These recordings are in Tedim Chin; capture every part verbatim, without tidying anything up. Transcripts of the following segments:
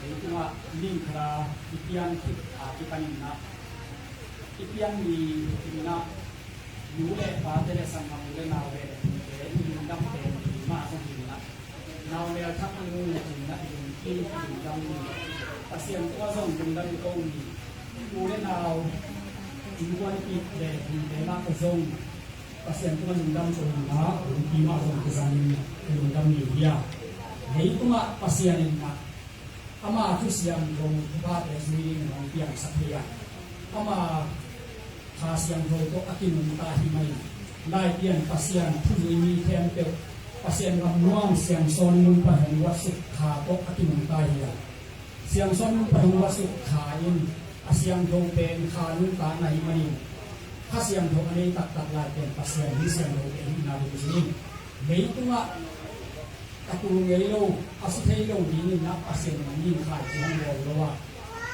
Leitungah ning khat a i pian khit a kipanin ah, i pian ni in ah, nu le pate le sanggam u le nau le le pute i lungdam pen ni mah zong hi in ah, nau le thak i lung le cin ah i lungkim i lungdam ni. Pasian tungah zong lungdam i ko ni. U le nau i luanpih le pute mah zong Pasian tungah lungdam ko ni mah, lungkim mah zong kizang in lungdam ni hi a. Leitungah Pasian in ah ama thu siangtho thuphate zui ding hong piangsak hi a, ama Kha Siangtho tawh a kinungta hi mah in, Laipian Pasian thu zui mi khempeuh Pasian gam nuam Siangsawn mun pan hong guatsuk kha tawh a kinungta hi a, Siangsawn mun pan hong guatsuk kha in a siangtho pen kha nuntakna hi mah in, Kha Siangtho a nei taktak Laipian Pasian hih siangthote hihna ding zui in, leitungah a tul ngei lo, a si thei lo dingin ah Pasian in a min khaici hong bawl lo a,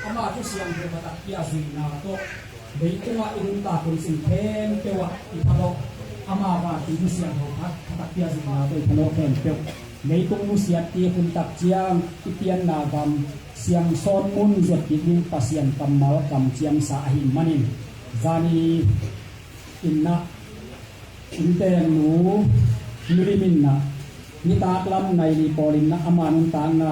ama thu siangtho pha tak pia zuihna tawh leitungah i nuntak hun sung khempeuh ah i phalawh, ama vantung thu siangtho pha, pha tak pia zuihna tawh i phalawh khempeuh, leitung nusiat i hun tak ciang i pianna gam Siangsawn mun zuat kik ding Pasian kammal kamciamsa ahih manin, zani in ah Innteengnu Nu Lim in ah nitak lam nai li pawl in ah ama nuntakna,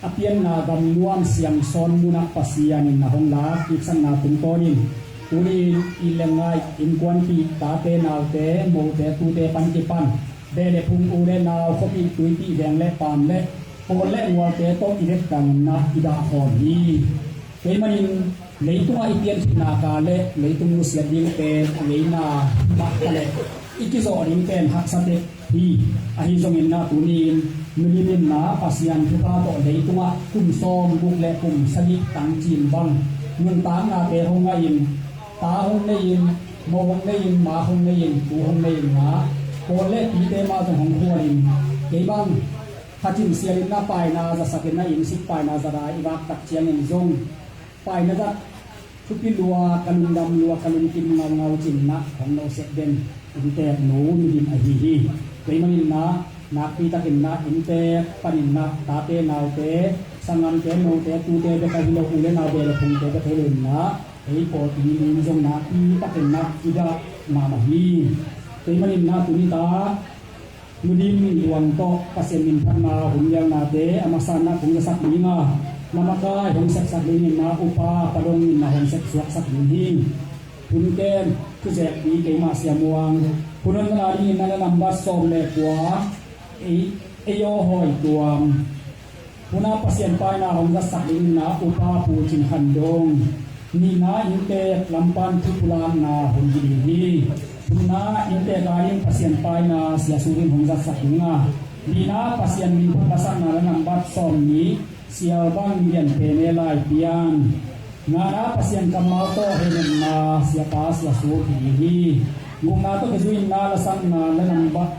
a pianna gam nuam Siangsawn mun ah Pasian in ah hong lak kik sakna tungtawnin, tuni in inn le ngai, innkuanpih, tate naute, mote tute pan kipan, beh le phung, u le nau, khuapih tuipih, veng le paam le pawl le ngualte tawh i vekdang in ah i dah khawm hi. Tua ahih manin leitungah i piankhitna ka le leitung nusiat dingte a ngeina mah ka le i kizawh ding pen haksa teh hi. Ahi zongin na tuni-in milim in na Pasian thupha tawh leitungah kum sawm guk le kum sagih tangcin bang nuntaknate hong ngahin, ta hong nei-in, mo hong nei-in, ma hong nei-in, pu hong nei-in na, pawl le pite mah zong hong khualin, kei bang khatin sialin na paina zasakin na inn sik paina zara i vak tak ciangin zong paina zat thupi lua, ka lungdam lua, ka lungkim ngaungau cin na hong no sek den innteek nu Milim ahi hi. Kei manin na nakpi takin na innteek panin na tate naute, sanggamte note tute bek ahi lo, u le nau beh le phungte bek ahi lo in na ei pawlpi ning zong nakpi takin na i dah mahmah hi. Kei manin na tuni ta Milim luang tawh Pasian minphatna hun lialnate a masa in na kong zasak ding a, na makai hong sepsak dingin na upa Pa Dong in na hong sepsuaksak ding hi. Hun kem thuzekpi keimah Sia Muang. Hun honna dingin na nambat sawm le kua, ei, ei aw hawi tuam. Hun a Pasian paina hong zatsak dingin na upa Pu Cin Khan Dong. Nihna innteek lam pan thupulakna hun hi ding hi. Thumna innteek a ding Pasian paina Sia Sur in hong zatsak ding a, lina Pasian minphat lasakna la nambat sawm nih Sia Bang Lian Pe Ne Lai Pian. Ngana Pasian kammal tawh hehnemna Siapa Sia Sur hi ding hi. Gukna tawh kizui in na lasakna la nambat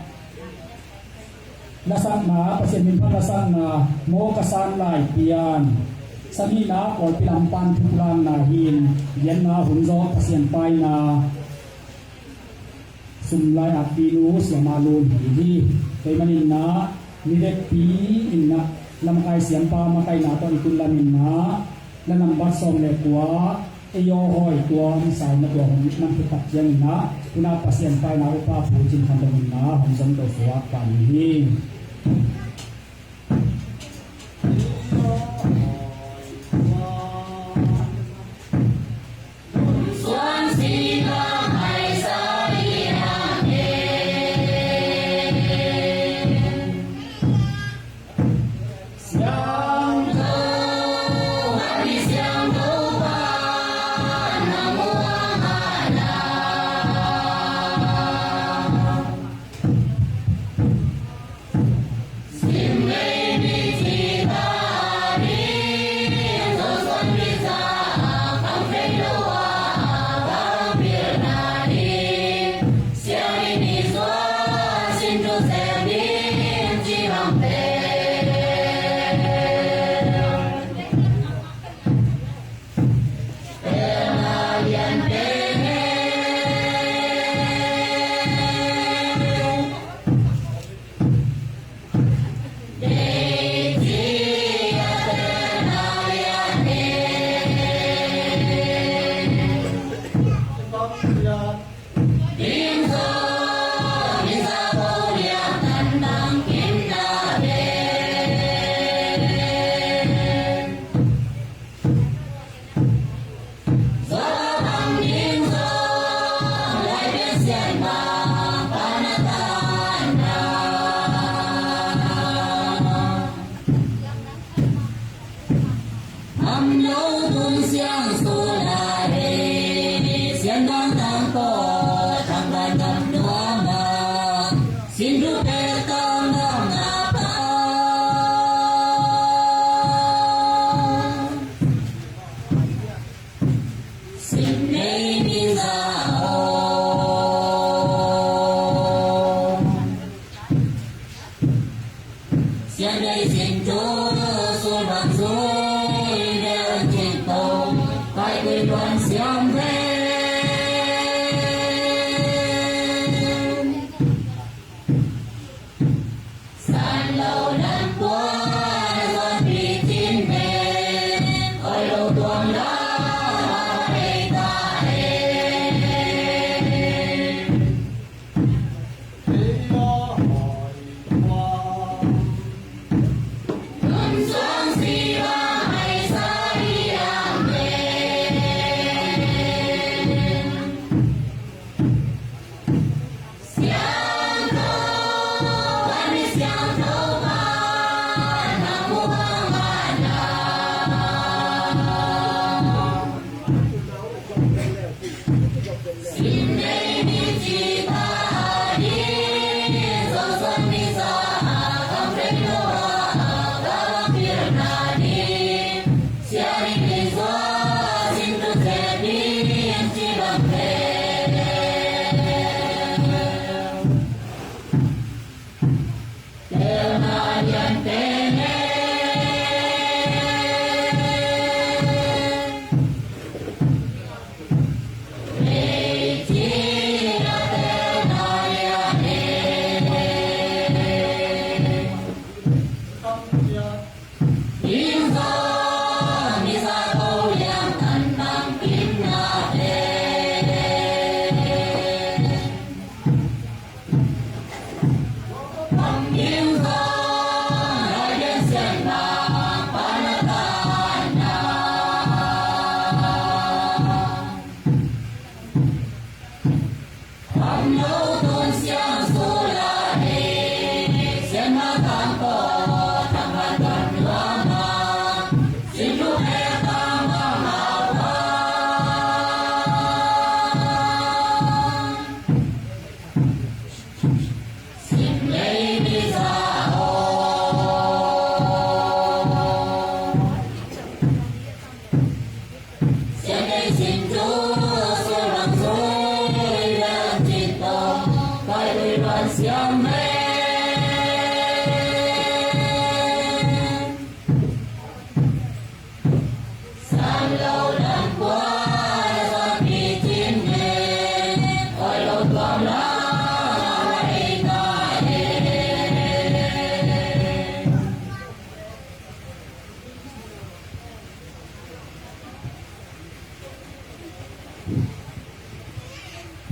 Lasakna, Pasian minphat lasakna, Maw Ka San Lai Pian. Sanihna, pawlpi lam pan thupulakna hi in, giatna hun zawh Pasian paina, sum lai-at pinu Sia Ma Lun hi hi. Kei manin na, mi vekpi in na, lamkai siampa makaihna tawh i tun lamin na, na nambat sawm le kua, ei aw hawi tuam, saina tua hong nam khit tak ciangin na, tuna Pasian paina upa Pu Cin Khan Dong in na, hong zom to suak ta ni hi.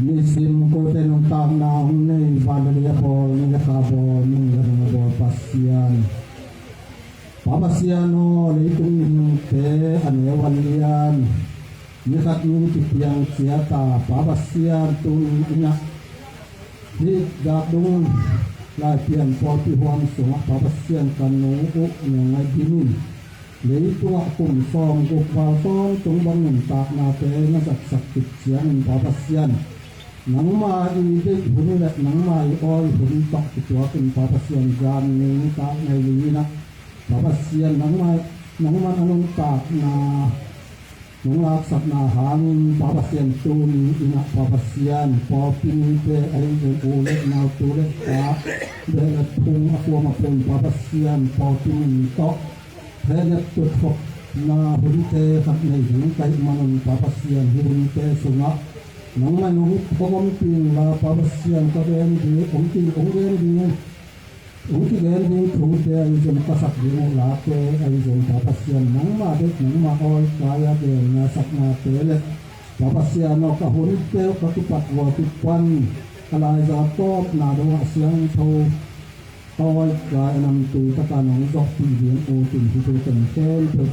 Nisim kote nuntakna hong nei, van le lei a bawl, ni le kha bawl, ni le nung a bawl Pasian. Pa Pasian aw, leitung mihingte a neu a lian, ni khat ni kipiang ciat a, Pa Pasian, tuni in ah hih Dak Dung Laipian Pawlpi huam sungah, Pa Pasian, ka nu uh Ngai Ngai Din in leitungah kum sawmguk val tawntung bang nuntaknate na zatsak khit ciangin, Pa Pasian, nangma i deih hun le nangma i awi hun tawh kituakin, Pa Pasian, zan ni nitak Ngai Li in ah, Pa Pasian, nangma, nangma a nuntakna nong laksakna hangin, Pa Pasian, tuni in ah, Pa Pasian, pawlpi mite ahi zong u le nau, tu le pa, beh le phung a kuam a pun, Pa Pasian, pawlpi min tawh hehnet tutkhopna hunte khat nei ding ka hih manun, Pa Pasian, hih hunte sungah nangmah in hong, hong ompih inla, Pa Pasian, ka gen ding, ompih, hong gen ding, hong kigen ding thute ahi zong, ka sak ding uh late ahi zong, Pa Pasian, nangmah deih, nangmah awi kai a genna saknate le, Pa Pasian aw, ka hunte uh ka kipat uh a kipan, ka laiza tawpna dongah siangtho awi kai a namtui taka nong zawhpih ding uh tun, hih thu teng khempeuh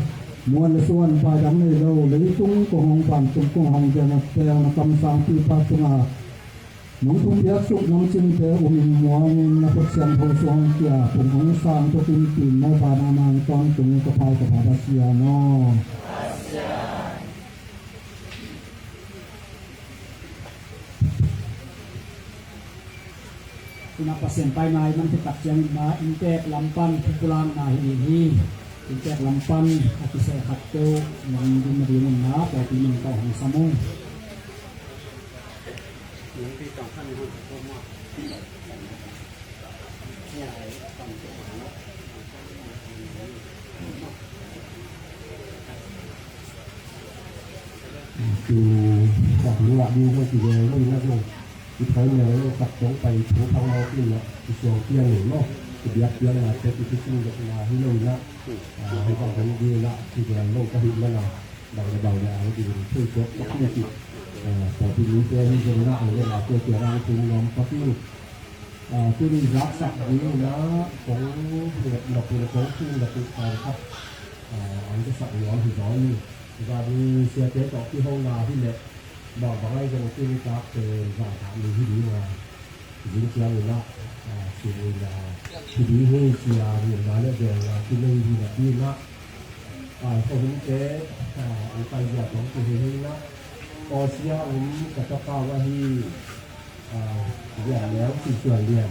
muan le suan, paidang nei lo, leitung kong hong, vantung kong hong, gen a teng na kamsangpipa tunga nong thupia suk nong cinte um in, muangin na khut siangtho suang kia pung hong sang tuk in, pi maw, vana nang tawntung ka Pa, ka Pa Pasian aw. Tuna Pasian paina i man khit tak ciangin na inntek lam pan pulakna hi ding hi. Inntek lam pan a kiseh khat peuh nong ding nading un na pawlpi min tawh hong sam ung. Tu, khat ni ngah ding zong kigel lo in ah zong, i thoi mel lo khat zong pai thu phang mawk in ah, i suang pian in maw, i biak pian na tek, i thusim dok na hi lo in ah, ah, hih bang hong ding in ah kigel lo ka hih man a, bang le bang le a hi ding in thei suak tak hi ci. Ah, pawlpi mite hi zong in ah, ang le na tua tua rang tum nuam pak in. Ah, tuni zaksak ding in ah kong nget nop in, kong thum nop in, ah, khat, ah, ang zasak nuam hi zaw hi. Zan ni siate tawh kihona hi leh, bang bang ahi zong tuni takte zan thah ni hi ding a, zing ciang in ah, ah, sum in ah, hi ding hi ci a, nunna le belna kinei hi napi in ah, ah, ka hunte, ah, ang kai zia tawh kihi hi in ah, Aw sia um, ka tapa uh ahi, ah, Lian Neu Cin Suan Lian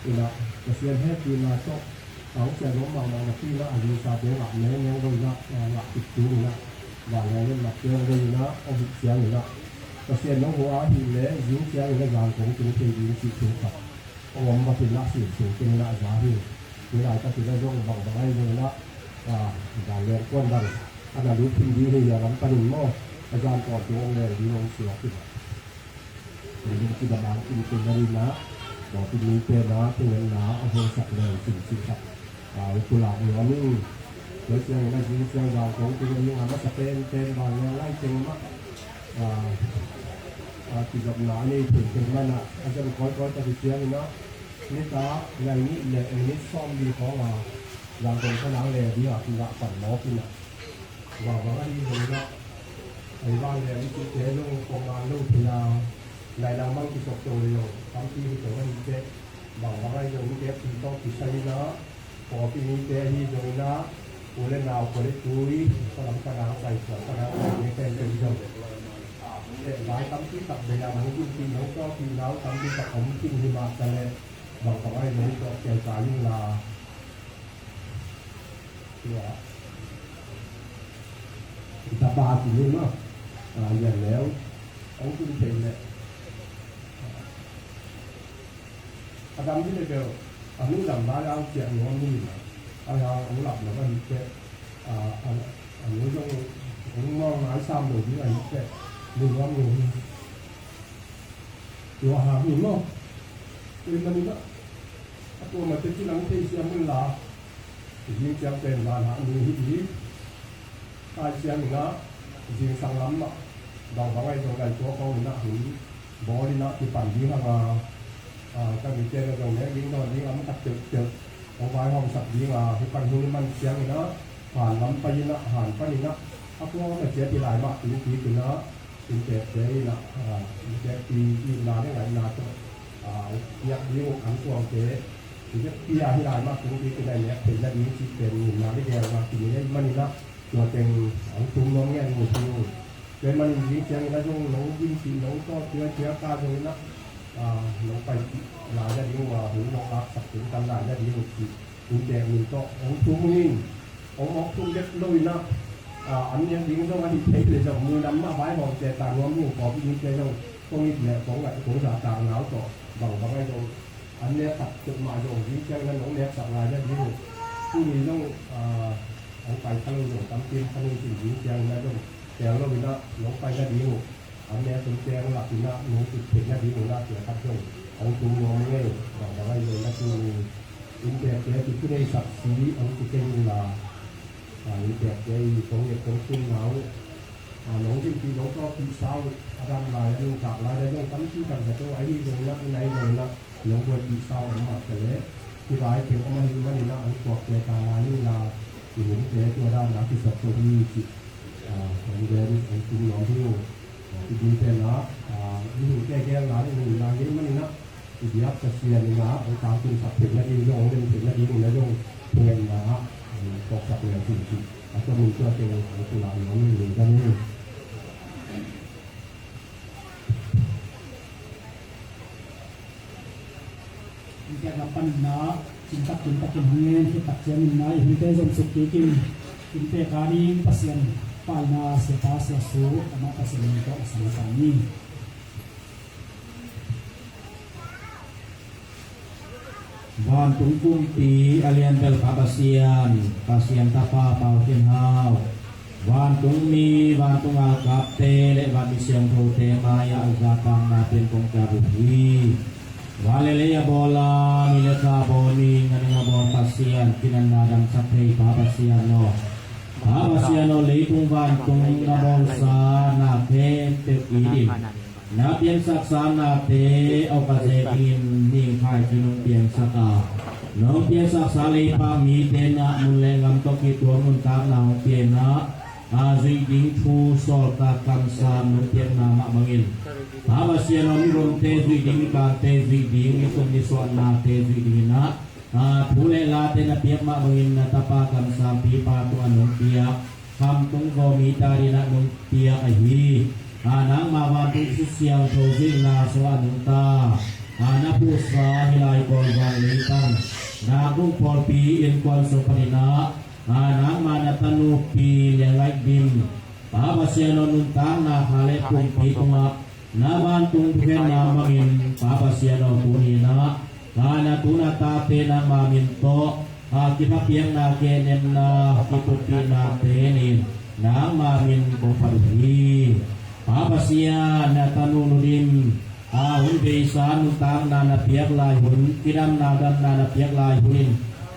in ah, Pasian hehpihna tawh a hong ciah nuam mahmah napi in ah, a zingsate ngah mengmeng lo in ah, ah, ngah kik tung in ah, vanleng in ah mah piang lo in ah, hong hih ciangin ah, Pasian nong huh ahih leh zing ciangin ah zan kong tung thei ding cih thu khat hong om vat in ah, sim sung teng in ah za hi. Hih laitak in ah zong bang bang ahi zong in ah, ah, vanleng kuan bang a na lut khin ding hi a, lam panin maw, a zan tawntung hong leng ding hong suak in ah. Tua lungkim a bang kim tung a rin ah, tua pi mite na thungetna a hong sak leng cin cin khat, ah, i pulak nuam ing. Tua ciangin a zing ciang zan kong tung a ring a, masa penpen vanleng lai teng mah, ah, ah, kizopna a nei thei teng man ah, a zon kawikawi tak i ciangin ah, nitak nai nih le minit sawmli khawng a, zan kong thanang leng ding a kingah pan mawk in ah. Bang bang ahi zongin ah, ei vanglian i cihte zong kong ngan lo thei a, nai nang mang kisok to le zong tampi hi to ahi teh. Bang bang ahi zongin kep pi tawh kisai in ah, pawlpi mite ahi zongin ah, u le nau, khua le tui, khualam khuanang pai, khual khuanang pai, te pen pen zong, ah, te lai tampi tak bei a, nong zumpi nong tawlpi nau tampi tak om khin hi mah ta leh, bang bang ahi zongin tawh kiangkai ing la. Tua i tapa kinin maw, ah, Lian Neu hong tung thei leh, ah, a dam hi leh bel, a nu dam lai a hong ciah nuam hi maw, a hang hong lap lo ahih teh, ah, a, a nu zong hong mawng ngai sam lo ding ahih teh, nuam nuam hi. Tua hang hi maw, tua ahih manin ah, a tua mate kilang thei siam un la, zing ciang pen van hah ni hi hi. Kai siam in ah, zingsang lam mah, bang bang ahi zong lai tua khawng in ah hun, Bawl in ah kipan ding hang a, ka mite na zong nek ding dawn ding a, om khat teuhteuh hong vaihawmsak ding a, hih pan hun i man ciangin ah, han lam pai in ah, han pan in ah, a kuang a ciat i lai mah tung kik in ah, innteekte in ah, innteekpi itna le ngaihna tawh piak ding uh, an kuangte innteekpi a hih lai mah tung kik in ah i nek theihna ding cih pen nunna le geelna kinei ahih manin ah, tua teng hong tung nuam ngen uh hi uh. Tua ahih manin zing ciangin ah zong nong gimcih, nong tawlpia, tua ka zong in ah, nong paipih lai na ding uh a, hun nong laksak tung tan lai na ding uh cih innteek min tawh hong thum uh in, hong mawk thum bek lo in ah, an nek ding zong ahih kei leh zong muinam mah vaihawm cih ta nuam uh, kawlpi dingte zong kong it leh kong ngaih kong zahtakna uh tawh bangbang ahi zong, an nek khat peuhmah zong zing ciangin ah nong neksak lai na ding uh. Tuni zong hong pai kha lo zong tampi om kha lo in, zing ciangin ah zong teel lo in ah nong pai na ding uh. An nek hun teng lak in ah nong tut theih na ding uh, na tua khat zong hong tung nuam ngei, bangbang ahi zong na tuni innteekte kici thunei saksi hong ci kei inla, innteekte i kong nget kong sunna uh, nong gimcih nong tawlpihsa uh, a dam lai a nuntak lai a zong tampi kan ka to ahi zong in ah, i nai zong in ah, nong buaipihsa uh om mah ta leh, hih lai teng om ahih manin ah an kuakte ta lai inla, i hunte tua dan a kisap to hi cih hong gen hong tung nuam hi uh. Hih ding pen ah, i hihte geelna le nunna hi manin ah, i biak Pasian in ah hong tangtungsak theihna ding zong, hong lem theihna ding in ah zong thungetna ah, hong tawksak leng cin cih a, tua mun tua teng hong pulak nuam hi. Lungdam hi. Innteek lam panin ah cin tak tun takin hong ngen khit tak ciangin ah i hunte zong suk kik in, innteek a ding Pasian paina siapa Sia Su amah Pasian min tawh a sang ta ni. Vantung kumpi a lian bel Pa Pasian, Pasian tapa Pau Khin Hau, vantung mi, vantung galkapte le vanmi siangthote mai-ah a zahtakna pen kong kiap uh hi. Van le lei a bawl a, ni le kha a bawl, mi nganing a bawl Pasian, kinanna damsak thei Pa Pasian aw. Pa Pasian aw, leitung vantung na bawlsa na khempeuh it in, na piansaksa nate awk a ze dingin ning khaici nong piangsak a, nong piansaksa leipa mite na mun le gam tawh kituak nuntakna hong pia in ah, a zuih ding thu sawltak kamsang nong piakna mah bangin, Pa Pasian aw, migomte zuih ding, mikangte zuih ding, misum misuahnate zuih dingin ah, a thu le late na piak mah bangin na tapa kamsangpipa tungah nong piak, khamtung zaw mite adingin ah nong piak ahi. A nangma vantung Kha Siangtho zuihna sungah nungta, a na phuhsa hih lai Kawl van leitang, Naknung pawlpi innkuan sung panin ah, a nangma na tanupi Lian Ngaih Dim, Pa Pasian aw, nuntakna kha le pumpi tungah na vantung thukhenna mangin, Pa Pasian aw, tuni in ah, a na tu na tate nangma min tawh, a kiphapiakna, kehnemna, kitumpihna te nin nangma min kong phat uh hi. Pa Pasian, na tanu Nu Dim, a hun beisa nuntakna na piak lai hun, kidamna damna na piak lai hun in,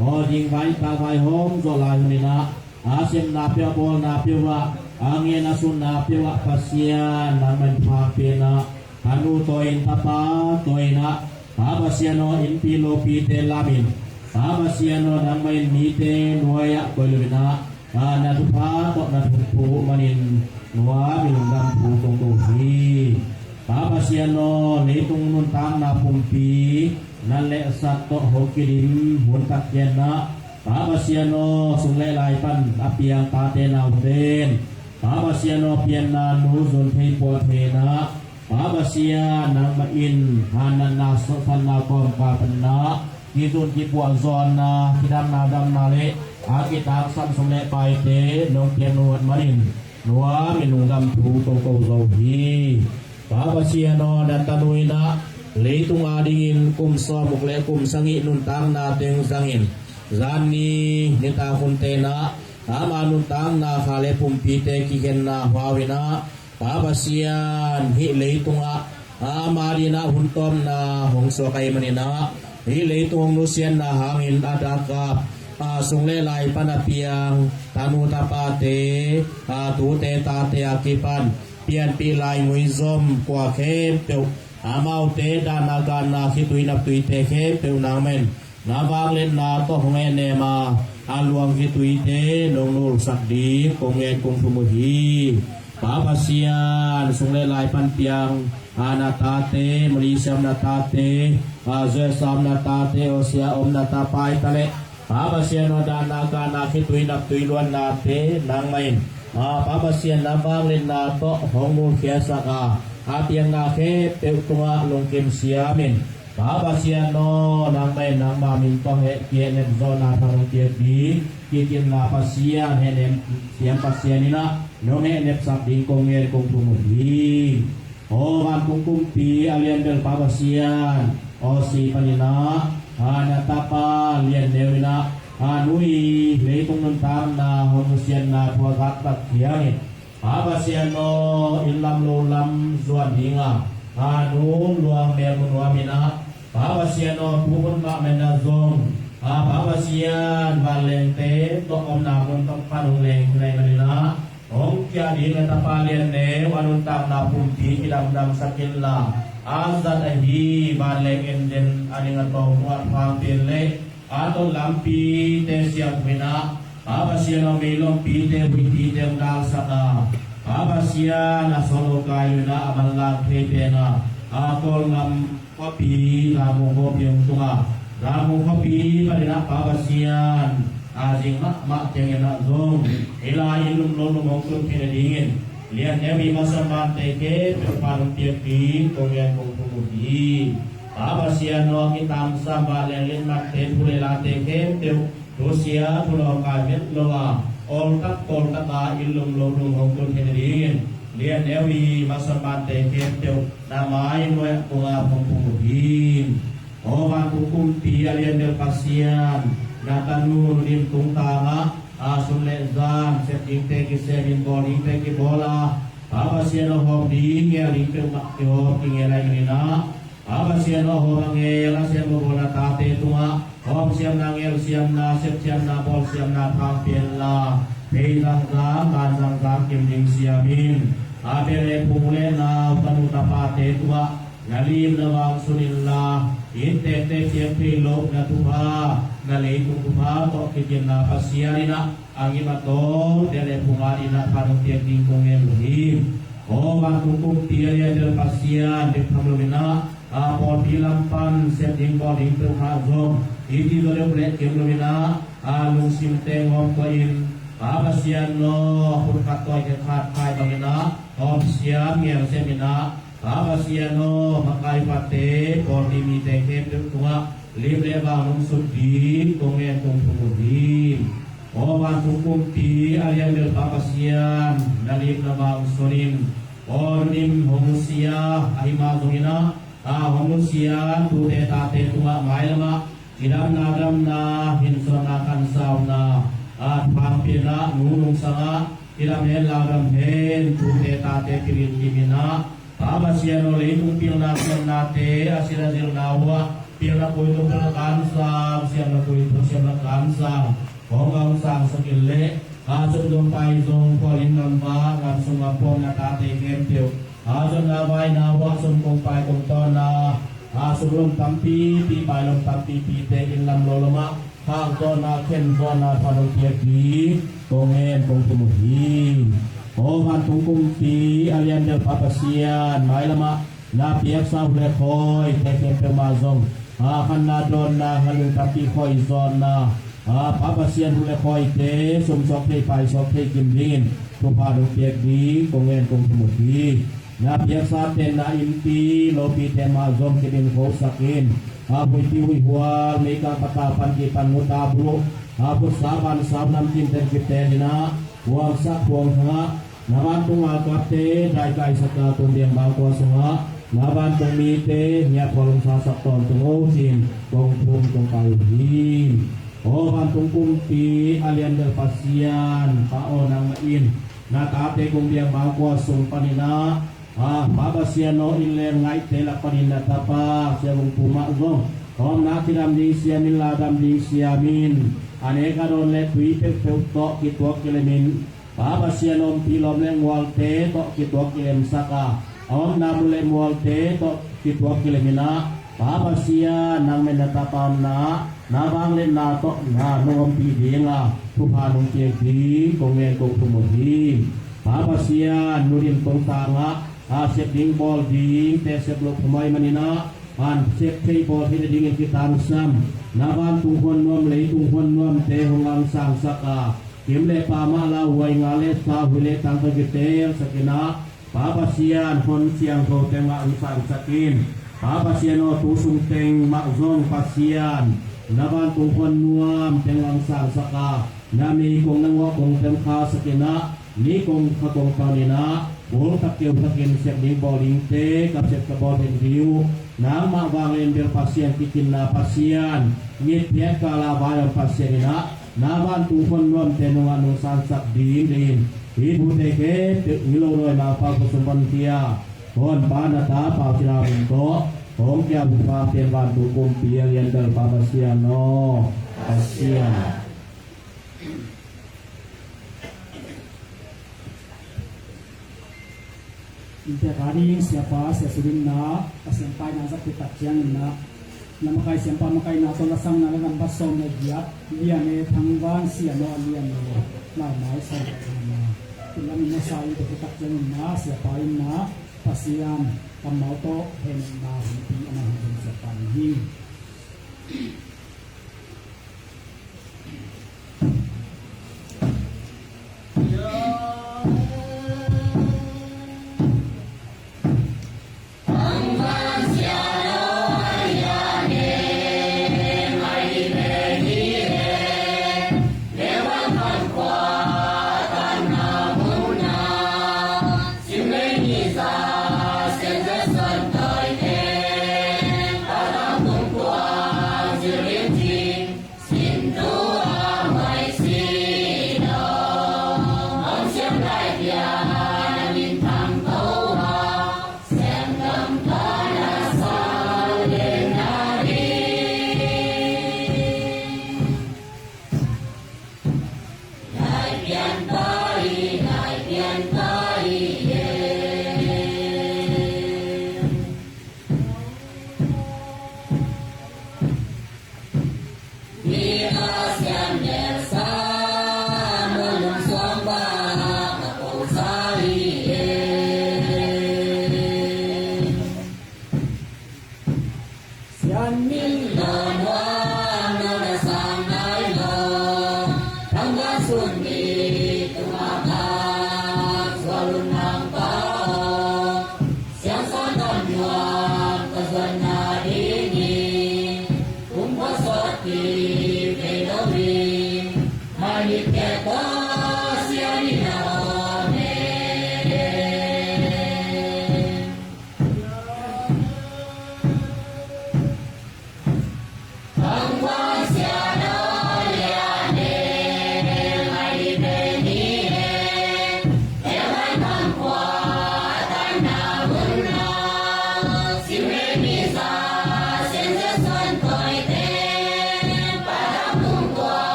aw ding vai tak vaihawm zawh lai hun in ah, a sepna peuh, a bawlna peuh ah, a ngen a sunna peuh ah Pasian nangman pha pia in ah, tanu tawi in, tapa tawi in ah, Pa Pasian aw, innpi lopite lamin, Pa Pasian aw, nangmah in mite nuai-ah koih lo in ah, a na thupha tawh na thupha uh manin nuam in lungdam thu kong ko hi. Pa Pasian aw, leitung nuntakna pumpi nat le sat tawh hong kidim hun tak ciangin ah, Pa Pasian aw, sung le lai pan a piang tate naute in, Pa Pasian aw, pianna nu zun thei pua thei in ah, Pa Pasian nangmah in hannatna sawhsatna kawmkal panin ah kizun kipuah zawnna, kidamna damna le a kitangsam sum le paite nong piak nung uh manin nuam in lungdam thu kong ko zo hi. Pa Pasian aw, na tanu in ah leitung adingin kum sawmguk le kum sagih nuntakna teng zangin, zan ni nitak hunte in ah ama nuntakna kha le pumpite kikhenna hua uh in ah, Pa Pasian, hih leitungah ama adingin ah hun tawpna hong suak ahih manin ah, hih leitung hong nusiatna hangin a dak a, a sung le lai pan a piang tanu tapate, a tute tate a kipan pianpih laigui zom kua khempeuh, Amaute dahna ganna khitui naptuite khempeuh nangmah in na vangliatna tawh hong hehnem a, a luang khituite nong nulsak ding kong ngen kong thum uh hi. Pa Pasian, sung le lai pan piang a na tate, Malaysia om na tate, a U S A om na tate, Asia om na tapaite le Pa Pasian aw, dahna ganna khitui naptui luannate nangmah in, a Pa Pasian na vangliatna tawh hong mulkhiatsak a, a pianna khempeuh tungah lungkim siam in, Pa Pasian aw, nangmah in nangma min tawh heh kihehnep zawhna tha nong piak ding, kikimna Pasian, hehnem siam Pasian in ah nong hehnepsak ding kong ngen kong thum uh hi. Aw vantung kumpi a lianbel Pa Pasian, Aussie panin ah, a na tapa Lian Neu in ah, a nu i leitung nuntakna hong nusiatna thu a gaktak ciangin, Pa Pasian aw, inn lam lo lam zuan ding a, a nu luang mel mu nuam in ah, Pa Pasian aw, tu hun mah men ah zong, a Pa Pasian, vanlengte tawh omna mun tawh pan hong leng hi lai manin ah, hong kia ding na tapa Lian Neu a nuntakna pumpi kidamdamsak inla, a zat ahi vanleng en den a ding a tawng tungah thupha pia in le, a ton lampite siam in ah, Pa Pasian aw, meilompite huihpite hong dalsak a, Pa Pasian a solo kai lo in ah a manlang thei pen a, a Kawlgam khuapi Lamung khuapi hong tung a, Lamung khuapi panin ah Pa Pasian, a zing mahmah ciangin ah zong, ei lai inn lum lo lum hong tun khin a dingin, Lian Neu i masa mante khempeuh pan hong piak ding kong ngen kong thum uh hi. Pa Pasian aw, kitangsam vanleng limmatte thu le late khempeuh thusia thunawm kai met lo a, awltak tawltak a inn lum lo lum hong tun khin a dingin, Lian Neu i masa mante khempeuh na mai nuai ah kong ap kong thum uh hi. Aw vantung kumpi a lianbel Pasian, na tanu Nu Dim tungtang ah, a sum le zan sep dingte kisem in, bawl dingte kibawl a, Pa Pasian aw, hawm ding ngel ding peuhmah kihawm kingel lai manin ah, Pa Pasian aw, hawm a ngel a sem a bawl na tate tungah hawm siamna, ngel siamna, sep siamna, bawl siamna thang pia inla, thei zangzang, gan zangzang kim ding siam in, a bia le phung le nau, tanu tapate tungah na lim na vang sun inla, inntekte piak thei loh na thupha, na leitung thupha tawh kikimna Pasian in ah, a ngim a tawng bia le phung adingin ah thupha nong piak ding kong ngen uh hi. Aw vantung kumpi a lianbel Pasian, bek tham lo in ah, a pawlpi lam pan sep ding bawl ding peuhmah zong i ti zaw deuh leh kim lo in ah, a lungsim teng hawm kua in, Pa Pasian aw, khut khat tawi khat khat khai bangin ah hawm siam ngel sem in ah, Pa Pasian aw, makai pate, pawlpi mite khempeuh tungah lim le vang nong sut ding kong ngen kong thum uh hi. Aw vantung kumpi a lianbel Pa Pasian, na lim na vang sun in, aw Nu Dim hong nusia, ahi mah zongin ah, a hong nusia tute tate tungah mailam ah kidamna damna, hinsawnna khansauna, a thupha pia in ah, nu nungsang ah kidam hen, lau dam hen, tute tate pilin kim in ah, Pa Pasian aw, leitung pilna siamnate a sin a zilna uh ah, pilna kuitung pilna kansang, siamna kuitung siamna kansang hong, hong sangsak in le, a sum zong pai zong, khualin nam va, ngam sung ngam pawng na tate khempeuh, a zonna vaina uh ah sum kong pai kong tawnna, a sum lom tampipi, pai lom tampipite inn lam lo lam ah khak zawhna, khen zawhna thupha nong piak ding kong ngen kong thum uh hi. Aw vantung kumpi a lianbel Pa Pasian, mailam ah na piaksa huh le khawite khempeuh mah zong, a khanna dawnna, khanlung tampi khawi zawhna, a Pa Pasian huh le khawite sum suak thei pai suak thei kim dingin thupha nong piak ding kong ngen kong thum uh hi. Na piaksa tenna innpi lopite mah zong kidim khosak in, a huihpi huihhual, meikang patau pan kipan muta buluh, a khutsa vansa uh namkim ten kitel in ah, huamsak huamkhang ah, na vantung galkapte daikaisak a, tung biang bangkua sungah na vantung mite ngiat khualung sasak tawntung o cin kong thum kong pai uh hi. Aw vantung kumpi a lianbel Pasian, Pa aw, nangmah in na tate kong biang bangkua sung panin ah, a Pa Pasian aw, inn le ngaihte lak panin na tapa Sia Vung Pu mah zong hawmna kidam ding siam in, lau dam ding siam in, a nek a dawn le tui peuhpeuh tawh kituak kilem in, Pa Pasian aw, ompih lawm le ngualte tawh kituak kilemsak a, A omna mun le mualte tawh kituak kilem in ah, Pa Pasian, nangmah na tapa omna, na vangliatna tawh na nong ompih ding a, thupha nong piak ding kong ngen kong thum uh hi. Pa Pasian, nu dim tong tangah a sep ding bawl dingte sep loh phamawh ahih manin ah, a sep theih bawl theih nadingin kitangsam, na vantung huan nuam, leitung huan nuamte hong angsangsak a, kim le pam ah lauhuai, nga le sa, hui le tang tawh kitelsak in ah, Pa Pasian, hon siangtho teng ah hong sangsak in. Pa Pasian aw, tu sung teng mah zong Pasian, na vantung huan nuam teng hong sangsak a, na meikong na ngawhkong teng khasak in ah, ni kong kha kong pan in ah, ul thak keu thakin sep ding bawl dingte ka sep ka bawl ding uh, nangmah vanglian bel Pasian, kikinna Pasian, mitphiat kal a vai om Pasian in ah, na vantung huan nuamte nungah nong sangsak ding dingin, hih thute khempeuh i lo nuai Mangpau khua sung panin, hon Pa na ta Pau Cin Hau min tawh hong kiam uh, Pa Pasian, vantung kumpi a lian bel Pa Pasian aw, Pasian. Inntek a ding siapa, sia sudin na, Pasian pai na zat taktak ciangin na, na makai siapa makaihna tawh lasang na, la nambat sawm le giat, Lian e Thang Van Sian aw, Lian e, Lai Mai Sai na, tua lam in na sa in taktak ciangin na, siapa in na, Pasian kammal tawh hehna hong pia, amah hong zong siapa in hi.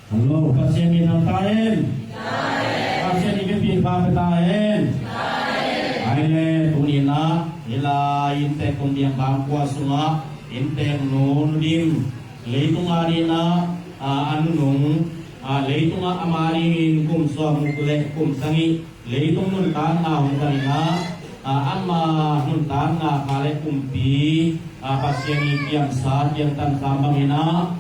Hello, Pasian min thang ta hen. Innteeknu Nu Dim, leitung adingin ah, a nunung, a leitungah ama dingin kum sawmguk le kum sagih leitung nuntakna hong panin ah, a ama nuntakna kha le kumpi, a Pasian in piangsa piangtan sam bangin ah,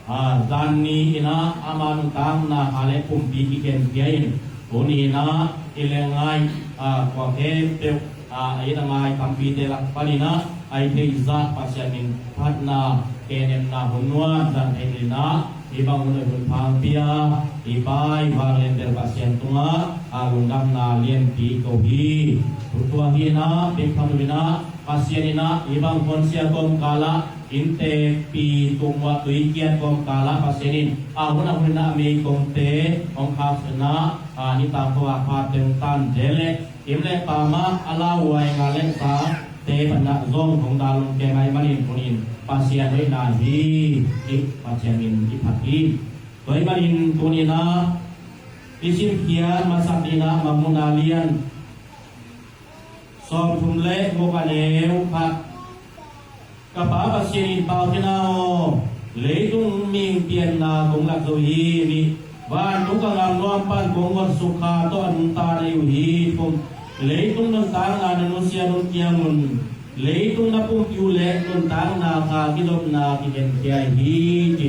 a zan ni-in ah ama nuntakna kha le kumpi kikhenkhia in, tuni-in ah i leng ngai, a khua khempeuh, a a it a ngai tampite lak panin ah a i theih zah Pasian min phatna, khenemna hun nuam zang thei in ah, hih bang hun a hun pha hong pia i Pa i vanglian bel Pasian tungah a lungdamna lianpi ko hi. Tua hi in ah, biakpa nu in ah, Pasian in ah hih bang hun sia kawmkal ah, innteekpi tung uah tui kiat kawmkal ah Pasian in a hun a hun in ah a meikongte hong khaksuah in ah, a nitak khua a pha teng tan de le, kim le pa mah a lauhuai nga le sa te pan ah zong hong dalung kei mai manin tuni-in Pasian hoihna hi. I Pasian min i phat hi. Tua ahih manin tuni-in ah i simkhiat masak dingin ah Mangmuhna lian sawmthum le guk a neu khat. Ka Pa Pasian in, Pau Khe Na aw, leitung mihing pianna kong lak zo hi. Nih, vantung ka ngam nuam pan kong nguatsuk kha tawh a nungta na hi uh hi. Thum, leitung nuntakna na nusia nung kiang un, leitung na pumpi uh leh nuntakna kha kizopna kikhenkhia hi, ci.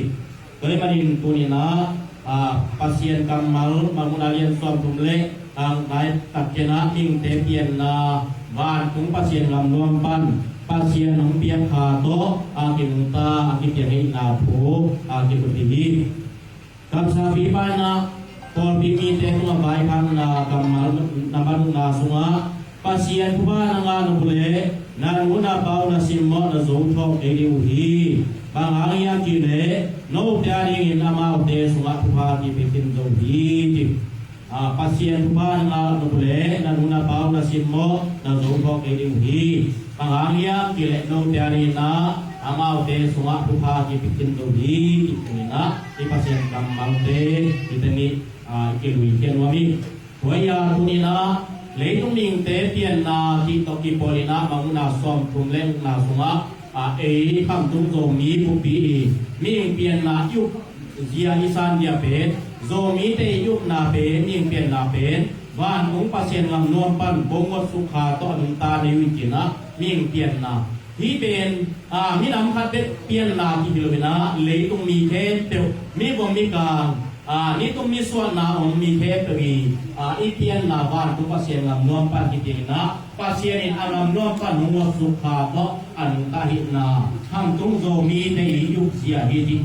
Tua ahih manin tuni-in ah, a, Pasian kammal, Mangmuhna lian sawmthum le, a, nai tak ciangin ah mihingte pianna, vantung Pasian ngam nuam pan Pasian hong piak kha tawh a kinungta, a kipiang ahihna thu a kimu hi. Kamsangpipa in ah pawlpi mite tungah vaikhakna kammal na manna sungah, Pasian thupha na ngah nop uh leh na nu na pa uh na simmawh na zo thawh kei ding uh hi. Bang hang hiam cih leh note adingin amaute sungah thupha kipia khin zo hi, ci. A, Pasian thupha na ngah nop uh leh na nu na pa uh na simmawh na zo thawh kei ding uh hi. Bang hang hiam cih leh note adingin ah amaute sungah thupha kipia khin zo hi, ci. Tuni-in ah i Pasian kammalte i teng ih, a, i kilui khia nuam hi. Tua ahih ciangin tuni-in ah leitung mihingte pianna cih tawh kipawl in ah Mangmuhna sawmthum le gukna sungah, a, ei Khamtung Zomi Bupi i mihing pianna i up zia i san zia pen, Zomite i upna pen, mihing pianna pen vantung Pasian ngam nuam pan kong nguatsuk kha tawh a nungta na hi uh hi, ci-in ah mihing pianna. Hih pen, a, minam khat bek pianna kihi lo in ah, leitung mi khempeuh, mi vom mi kang, a, nitum nisuahna om mi khempeuh i, a, i pianna vantung Pasian ngam nuam pan kipiang in ah, Pasian in a ngam nuam pan hong nguatsuk kha tawh a nungta ahihna Khamtung Zomite i up zia hi, ci.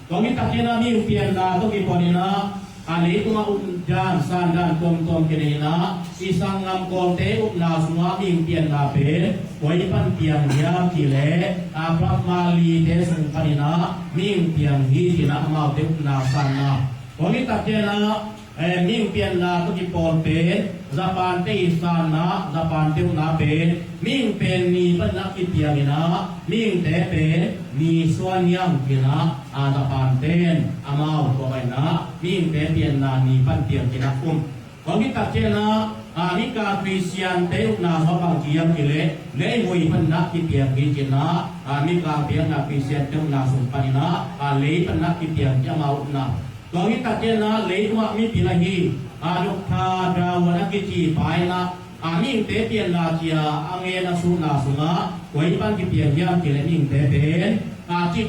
Tua hi tak ciangin ah mihing pianna tawh kipawl in ah, a, leitungah updan sandan tuamtuam kinei in ah, i sanggam Kawlte upna sungah mihing pianna pen koi pan piang hiam cih leh, a, Brahmalite sung panin ah mihing piang hi, ci-in ah amaute upna sanna. Tua hi tak ciangin ah, eh, mihing pianna tawh kipawl pen Japante i sanna, Japante upna pen mihing pen ni pan ah kipiang in ah, mihingte pen ni suan hiam, ci-in ah, a, Japante in amau tua bang in ah mihingte pianna ni pan piang ci-in ah um. Tua hi tak ciangin ah, a, Mikang Khristiante upna sungah bang ci hiam cih leh, lei hui pan ah kipiang hi, ci-in ah, a, Mikang pianna Khristiante upna sung panin ah, a, lei pan ah kipiang ci amau upna. Tua hi tak ciangin ah leitungah mipil ahi, a, Doctor Darwin a kici pa in ah, a, mihingte pianna ci-a a ngen a suhna sungah koi pan kipiang hiam cih leh mihingte pen, a, cik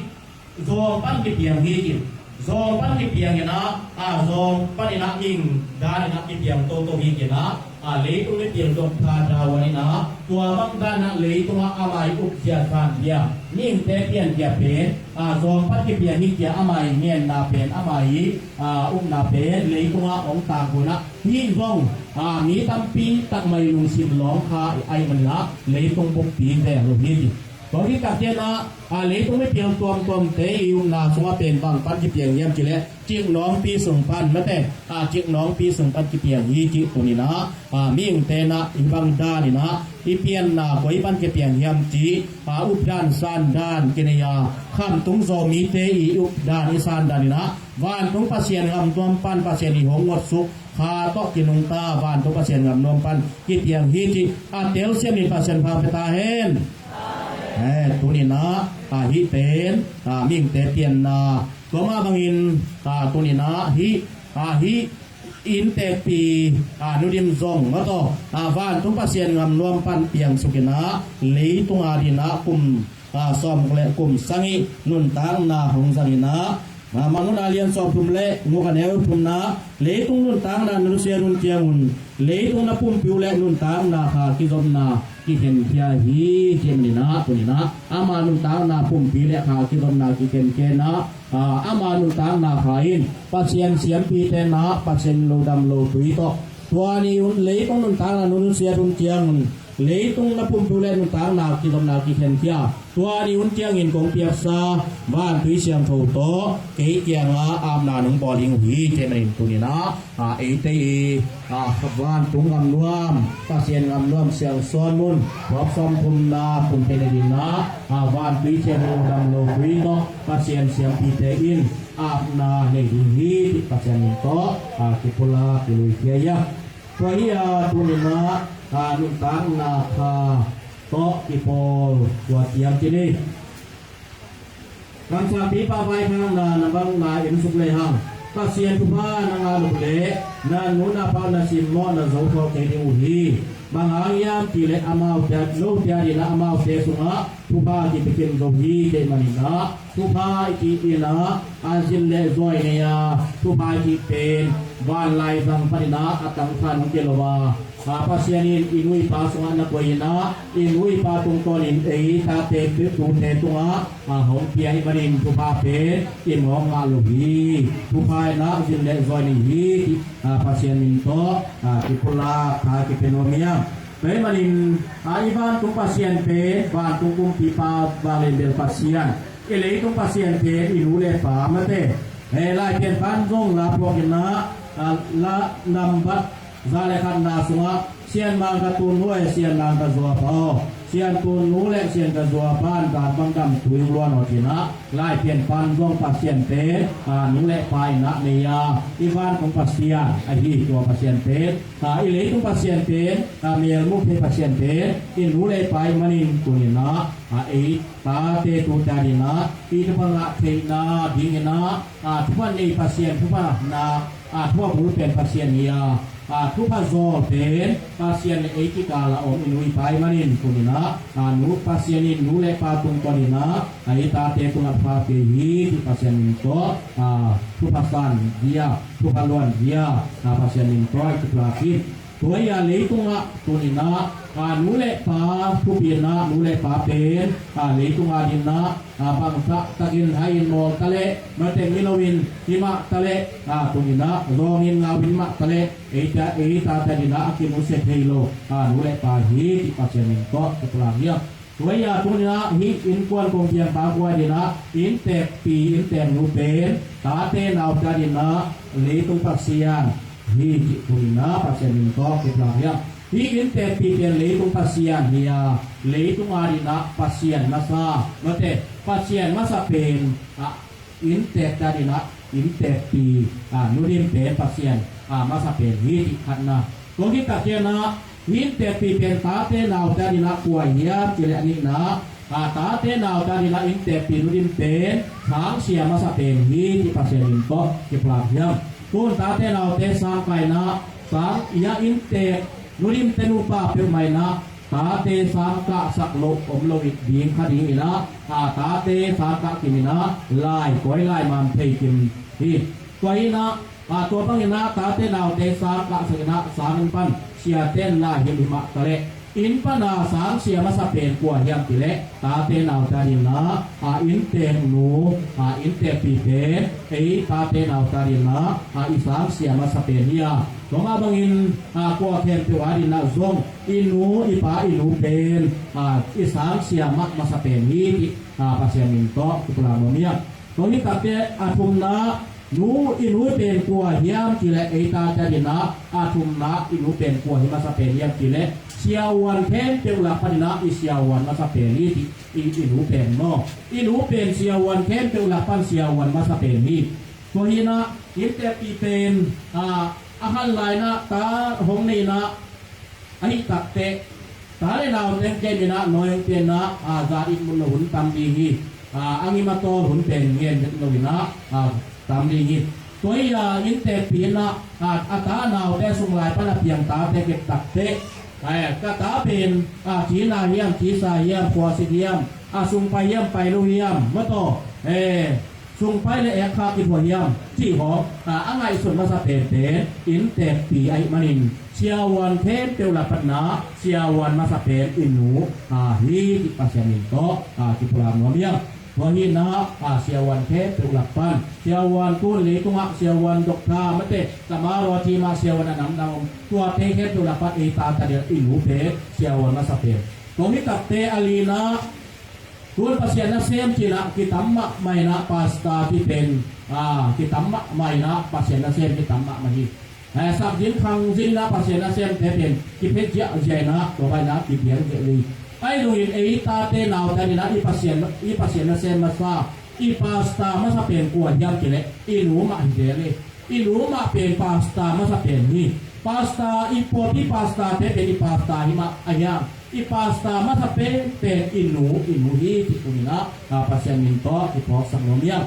zawng pan kipiang hi, ci. Zawng pan kipiang in ah, a, zawng panin ah mihing dan in ah kipiang toto hi, ci-in ah, a, leitung mipil Doctor Darwin in ah tua bang dan ah leitungah ama i up zia san zia, mihingte pian zia pen, a, zawng pan kipiang hi, ci-a ama i ngenna pen, ama i, a, upna pen leitungah hong tangko in ah, hih zong, a, mi tampi tak mai lungsim lawng kha ahih manin ah leitung bukpi zel lo hi, ci. Tua hi tak ciangin ah, a, leitung mipil tuamtuamte i upna sungah pen bang pan kipiang hiam cih leh, ciknawngpi sung pan, mate, a, ciknawngpi sung pan kipiang hi, ci. Tuni-in ah, a, mihingte in ah hih bang dan in ah i pianna koi pan kipiang hiam cih, a, updan sandan kinei a, Khamtung Zomite i updan i sandan in ah vantung Pasian ngam nuam pan Pasian i hong nguatsuk kha tawh kinungta, vantung Pasian ngam nuam pan kipiang hi, ci. A telsiam in Pasian pha pia ta hen. Eh, tuni-in ah, ah, hih pen, ah, mihingte pianna. Tua mah bangin, ah, tuni-in ah hih, ah, hih innteekpi, ah, Nu Dim zong mah tawh, ah, vantung Pasian ngam nuam pan piangsuk in ah, leitung adingin ah kum, ah, sawmguk le kum sagih nuntakna hong zang in ah, ah, Mangmuhna a lian sawmthum le guk, a neu thumna, leitung nuntakna na nusiat hun ciangun, leitung na pumpi uh leh nuntakna kha kizopna kikhenkhia hi, ci-in ah, tuni-in ah, ama nuntakna pumpi leh kha kizopna kikhenkhia in ah, ah, ama nuntakna kha in Pasian siampite in ah, Pasian lodam lotui tawh, tua ni-un leitung nuntakna na nusiat hun ciangun, leitung na pumpi uh leh nuntakna kizopna kikhenkhia, tua ni-un ciangin kong piaksa vantui siangtho tawh kei kiangah apna nong bawl ding uh hi, ci-in ah, tuni-in ah, ah, eite i, ah, vantung ngam nuam, Pasian ngam nuam Siangsawn Mun, tuap sawmthumna tung thei nadingin ah, ah, vantui siangtho lodam lotui tawh Pasian siampite in apna nei ding hi, cih Pasian min tawh, ah, kipulak kilui khia hi. Tua hi a, tuni-in ah, ah, nuntakna kha tawh kipawl tua ciang ci ni. Kamsangpipa vaikhakna na bangna en suk lehang, Pasian thupha na ngah uh leh na nu na pa na simmawh na zo thawh kei ding uh hi. Bang hang hiam cih leh amaute, note adingin ah amaute sungah thupha kipia kim zo hi, cih manin ah, thupha i cih in ah, a zin le zawi nei a, thupha i cih pen vanlai zang panin ah a tangthan hong ci lo a, a, Pasian in i nu i pa sungah na koih in ah, i nu i pa tungtawnin ei tate, tute tungah, a, hong pia ahih manin thupha pen i mawk ngah lo hi. Thupha in ah zin le zawi nei hi, cih, a, Pasian min tawh, a, kipulak kha kipia nuam hi. Tua ahih manin, a, i vantung Pasian pen vantung kumpipa, vanglian bel Pasian. I leitung Pasian pen i nu le pa mah te. Eh, Laipian pan zong la phuak in ah, ah, la nambat za le khatna sungah, Sian Mang Ka Tun Nu, eh, Sian Mang Ka Zuapa aw, Sian Tun Nu le Sian Ka Zuapa an dan bang dam tui luan aw, ci-in ah, Laipian pan zong Pasian pen, ah, nu le pa in ah nei a, i vantung Pasian ahi tua Pasian pen, ah, i leitung Pasian pen, ah, melmuk thei Pasian pen i nu le pa ahih manin tuni-in ah, ah, ei tate tute adingin ah i thupha ngah theihna dingin ah, ah, thupha nei Pasian, thupha na, ah, thupha bul pen Pasian hi a, ah, thupha zawl pen Pasian le ei kikal a om i nu i pa ahih manin tuni-in ah, ah, nu Pasian in nu le pa tungtawnin ah, ah, i tate tungah thupha pia hi, cih Pasian min tawh, ah, thupha san dia, thupha luan dia, ah, Pasian min tawh i kipulak hi. Tua hi a, leitungah tuni-in ah, a, nu le pa thupina, nu le pa pen, a, leitung adingin ah, a, bangzah takin hai in mawl ta leh, mate mi loin hi mah ta leh, a, tuni-in ah zawngin ngau in mah ta leh, ei ta, ei tate adingin ah a kinusia thei lo, a, nu le pa hi, cih Pasian min tawh kipulak hi. Tua hi a, tuni-in ah hih innkuan kong piang pa kua adingin ah innteekpi, innteeknu pen tate naute adingin ah leitung Pasian hi, cih tuni-in ah Pasian min tawh kipulak hi. Hih innteekpi pen leitung Pasian hi a, leitung adingin ah Pasian masa, mate, Pasian masa pen, a, innteekte adingin ah innteekpi, a, Nu Dim pen Pasian, a, masa pen hi, cih khatna. Tua khit tak ciangin ah innteekpi pen tate naute adingin ah kua hiam cih leh, a nihna, a, tate naute adingin ah innteekpi Nu Dim pen sangsia masa pen hi, cih Pasian min tawh kipulak hi. Tun tate naute sang kah in ah, sang, i a innteek Nu Dimte nupa peuhmah in ah tate sang kahsak loh om lo ding kha dingin ah, a, tate sang kah kim in ah lai kawi lai man thei kim hi. Tua hi in ah, a, tua bangin ah tate naute sang kahsak in ah sang in pan siate in lai him hi mah ta leh, inn pan a sangsia masa pen kua hiam cih leh tate naute adingin ah, a, innteeknu, a, innteekpi pen ei tate naute adingin ah, a, i sangsia masa pen hi a, tua mah bangin, a, kua khempeuh adingin ah zong i nu i pa i nu pen, a, i sangsia mah masa pen hi, cih, a, Pasian min tawh kipulak nuam hi. Tua hi tak ciang a thumna, nu, i nu pen kua hiam cih leh ei tate adingin ah a thumna i nu pen kua hi masa pen hiam cih leh siavuan khempeuh lak panin ah i siavuan masa pen hi, cih, i, i nu pen maw. I nu pen siavuan khempeuh lak pan siavuan masa pen hi. Tua hi in ah innteekpi pen, a, a khan lai in ah ta hong nei in ah, ahih tak teh Ta le nau teng kem in ah, nawi hong pen ah, a, zat it mun lo hun tam ding hi. A, a ngim a tawl hun pen ngen het lo in ah, a, tam ding hi. Tua hi a, innteekpi in ah, a, a ta a naute sung lai pan a piang tate kep takteh, a, ka ta pen, a, cina hiam, cisa hiam, khuasit hiam, a, sung pai hiam, pai lo hiam, mataw, e, sung pai le ek kha kithuah hiam, cih hawng, a, a ngaihsun masa penpen innteekpi ahih manin, siavuan khempeuh lak panin ah siavuan masa pen i nu, a, hi cih Pasian min tawh, a, kipulak nuam hi ing. Tua hi in ah, a, siavuan khempeuh lak pan, siavuan tun leitungah siavuan, doctor, mate, tamaroa cih mah siavuan a namdang om, tuate khempeuh lak pan ei tate ading i nu pen siavuan masa pen. Tua hi takteh a lina, tun Pasian nasem cih in ah kitam mahmah in ah, pastor cih pen, a, kitam mahmah in ah, Pasian nasem kitam mahmah hi. A, sapzin khangzin in ah Pasian nasemte pen kiphia ziahziah in ah, tua bang in ah kipiang ziahziah hi. Ahi zongin ei tate naute ading in ah i Pasian, i Pasian nasem masa, i pastor masa pen kua hiam cih leh i nu mah hi zel hi. I nu mah pen pastor masa pen hi. Pastor, i pawlpi pastorte pen i pastor hi mah a hiam? I pastor masa penpen i nu, i nu hi cih tuni in ah, a, Pasian min tawh kiphawksak nuam hi ing.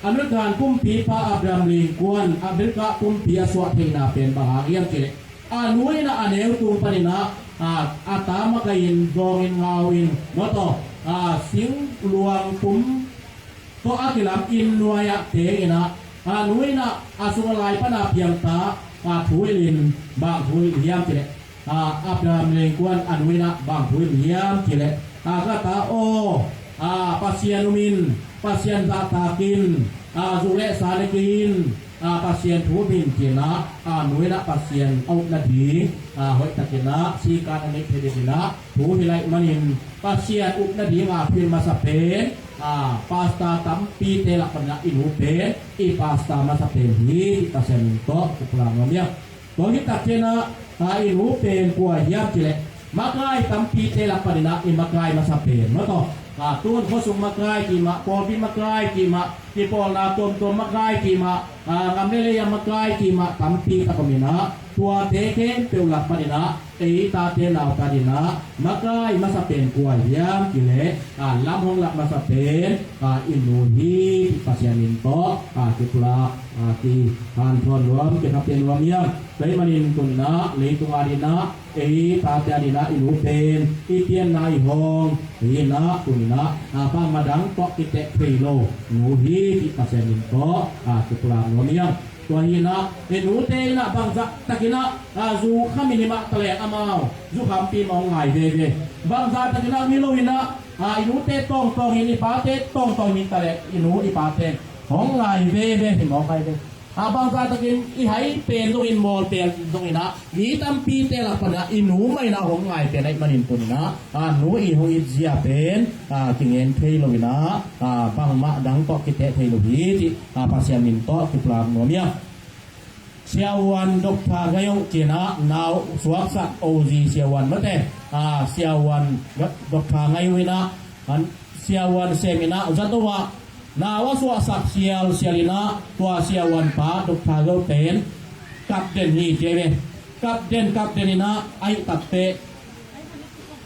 American kumpipa Abraham Lincoln, America kumpi a suah theihna pen bang hang hiam cih leh, a nu in ah a neu tung panin ah, a, a ta makaih in, dawng in, ngau in, mataw, a, singluang pum tawh a kilam inn nuai ah teng in ah, a nu in ah a sung a lai pan a piang ta, a, thu hilh in, bang thu hilh hiam cih leh, a, Abraham Lincoln a nu in ah bang thu hilh hiam cih leh, a, ka ta aw, a, Pasian um in, Pasian zahtak in, a, zu le sa ne kei in, a, Pasian thu um in ci in ah, a, nu in ah Pasian a up nading, a, hoihtak in ah sikan a neih theih ding in ah thu hilh ahih manin, Pasian up nading a thu hilh masa pen, a, pastor tampite lak panin ah i nu pen i pastor masa pen hi cih Pasian min tawh kipulak nuam hi ing. Tua hi tak ciangin ah, a, i nu pen kua hiam cih leh, makai tampite lak panin ah i makai masa pen, mataw. A, tun khuasung makai cih mah, pawlpi makai cih mah, kipawlna tuamtuam makai cih mah, a, gam le lei a makai cih mah tampi tak om in ah, tuate khempeuh lak panin ah ei tate naute ading in ah makai masa pen kua hiam cih leh, a, lam hong lak masa pen, a, i nu hi cih Pasian min tawh, a, kipulak, a, kihanthawn nuam, kihapia nuam hi ing. Tua ahih manin tuni in ah leitung ading in ah, ei tate ading in ah i nu pen i pianna i hawng hi in ah, tuni in ah, a, bangmah dang tawh kiteh thei lo nu hi cih Pasian min tawh, a, kipulak nuam hi ing. Tua hi in ah, i nute in ah bangzah takin ah, a, zu kham in himah ta leng amau zukhampi mah hong ngai veve. Bangzah takin ah mi lo in ah, a, i nute tawngtawng in, i pate tawngtawng in ta leng i nu i pate hong ngai veve, hi mawk ngai ve. A, bangzah takin i hai pen zongin, mawl pen zongin ah, mi tampite lak panin ah i nu mah in ah hong ngai pen ahih manin tuni in ah, a, nu i hong it zia pen, a, kingen thei lo in ah, a, bangmah dang tawh kiteh thei lo hi cih, a, Pasian min tawh kipulak nuam hi ing. Siavuan Doctor Ngaih Ung ci in ah, nau suaksak O G siavuan mate, a, siavuan Doctor Ngaih Ung in ah, an, siavuan sem in ah, zato ah nau a suahsak sialsial in ah, tua siavuan pa Doctor Ngaih Ung pen kap den hi ci ve. Kap den, kap den in ah, ahih takteh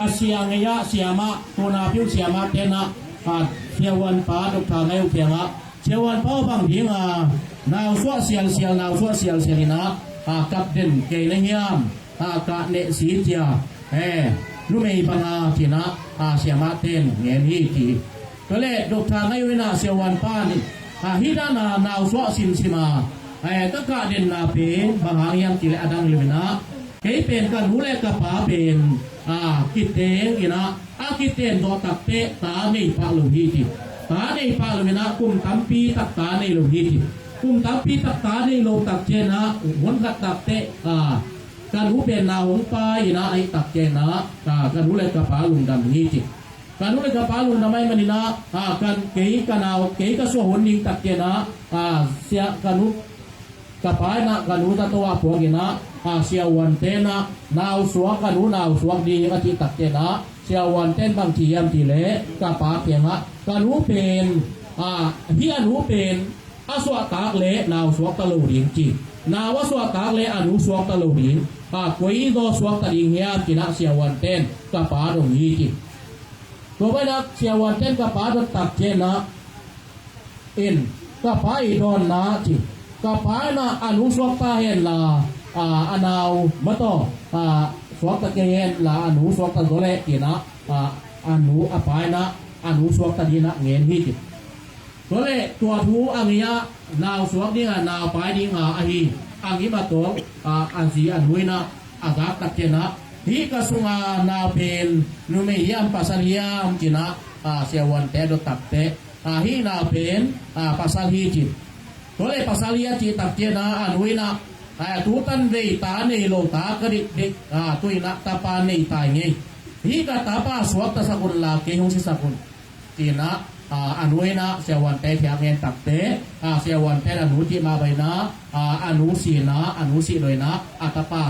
a sia ngei ah siamah, tuna piu siamah ten ah, a, siavuan pa Doctor Ngaih Ung kiangah, siavuan pa aw, bang ding a nau suah sialsial, nau suah sialsial in ah, a, kap den kei na hiam? A, ka neh si cia, e, numei bang a ci in ah, a, siamah ten ngen hi ci. Tua leh Doctor Ngaih Ung in ah siavuan pa in, a, hih dan a nau suah simsim a, e, ka kah denna pen bang hang hiam cih leh a dang lo in ah, kei pen ka nu le ka pa pen, a, kiteng in ah, a kiten zawh takteh ta nei pah lo hi ci. Ta nei pah lo in ah, kum tampi tak ta nei lo hi ci. Kum tampi tak ta nei lo tak ciangin ah, hun khat takteh, a, ka nu pen nau hong pai in ah, ahih tak ciangin ah, a, ka nu le ka pa lungdam hi ci. Ka nu le ka pa lungdam ahih manin ah, a, kan, kei ka nau, kei ka suah hun ding tak ciangin ah, a, sia, ka nu, ka pa in ah ka nu zato ah puak in ah, a, siavuan ten ah nau suak, ka nu nau suak ding a cih tak ciangin ah, siavuan ten bang ci hiam cih leh, ka pa kiangah, ka nu pen, a, hih a nu pen a suahtak leh nau suak ta lo ding ci. Nau a suaktak le a nu suakta lo ding, a, koi zaw suakta ding hiam ci-in ah siavuante'n ka pa dong hi ci. Tua bangin ah siavuante'n ka pa dot tak ciangin ah, in, ka pa i dawnna ci. Ka pa in ah a nu suakta henla, a, a nau mataw, a, suakta kei henla a nu suakta zaw leh ci-in ah, a, a nu, a pa in ah a nu suakta dingin ah ngen hi ci. Tua leh tua thu a ngei ah nau suak ding a, nau pai ding a ahi, a ngim a tawng, a, a zi a nu in ah a zak tak ciangin ah, hih ka sunga nau pen numei hiam pasal hiam ci-in ah, a, siavuante dot tak teh, a, hih nau pen, a, pasal hi ci. Tua leh pasal hi a cih tak ciangin ah a nu in ah, a, tu tan vei ta nei lo ta ka dikdik, a, tu-in ah tapa nei ta ing ei. Hih ka tapa suaktasak un la kei hong sisak un. Ci-in ah, a, a nu in ah siavuante kiang ngen tak teh, a, siavuante'n a nu cih mah bangin ah, a, a nu si-in ah, a nu sih lo-in ah, a tapa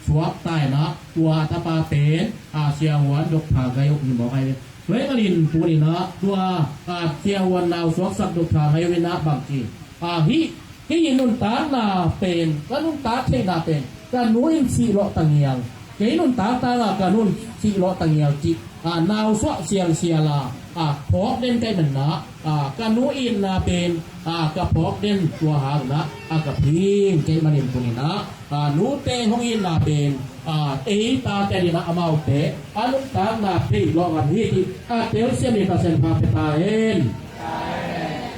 suakta in ah, tua a tapa pen, a, siavuan Doctor Gai Uk hi mawk ahi ve. Tua ahih manin tuni-in ah, tua, a, siavuan nau suaksak Doctor Gai Uk in ah bang ci. A, hih, hih i nuntakna pen, ka nuntak theihna pen ka nu in sih lawh ta ngial. Kei nuntak tang a ka nu'n sih lawh ta ngial cih, a, nau suah sialsial a, a, phawk den ka hih manin ah, a, ka nu itna pen, a, ka phawk den tua hangin ah, a, ka phing ka hih manin tuni-in ah, a, nute hong itna pen, a, ei tate adingin ah amaute a nuntakna phei lawh ngam hi cih, a, telsiam in Pasian pha pia ta hen.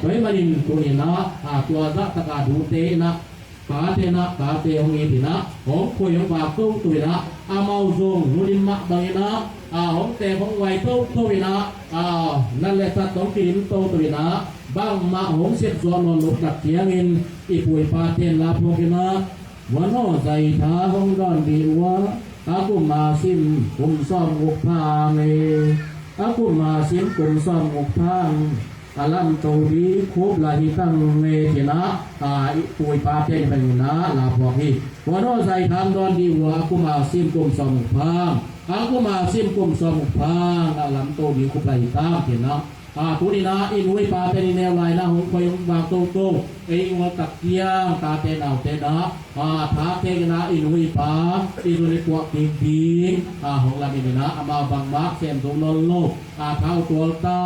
Tua ahih manin tuni-in ah, a, tua zahtak a nute in ah, pate in ah, pate hong it in ah, hong khoi hong vak toto in ah, amau zong nu dim mah bangin ah, a, hong teek hong vai toto in ah, a, nat le sat hong kidim toto in ah, bangmah hong sep zawh nawn loh tak ciangin i pu i pate'n la phawk in ah, Muanhaw Zaitha hong dawn ding uh a, a kum a sim kum sawmguk phang e, a kum a sim kum sawmguk phang, a lamto ding khup lai hi tang e ci-in ah, a, i pu i pate'n bangin ah la phawk hi. Muanhaw Zaitha hong dawn ding uh a, a kum a sim kum sawmguk phang, a kum a sim kum sawmguk phang, a lamto ding khup lai hi tang ci-in ah, a, tuni-in ah i nu i pate i neu lai-in ah hong khoi hong vak toto, ei i ngol tak ciang tate naute in ah, a, tha khek in ah i nu i pa i zun i puak ding ding, a, hong lamen in ah, amau bangmah sem zo nawn lo, a, thau tual ta,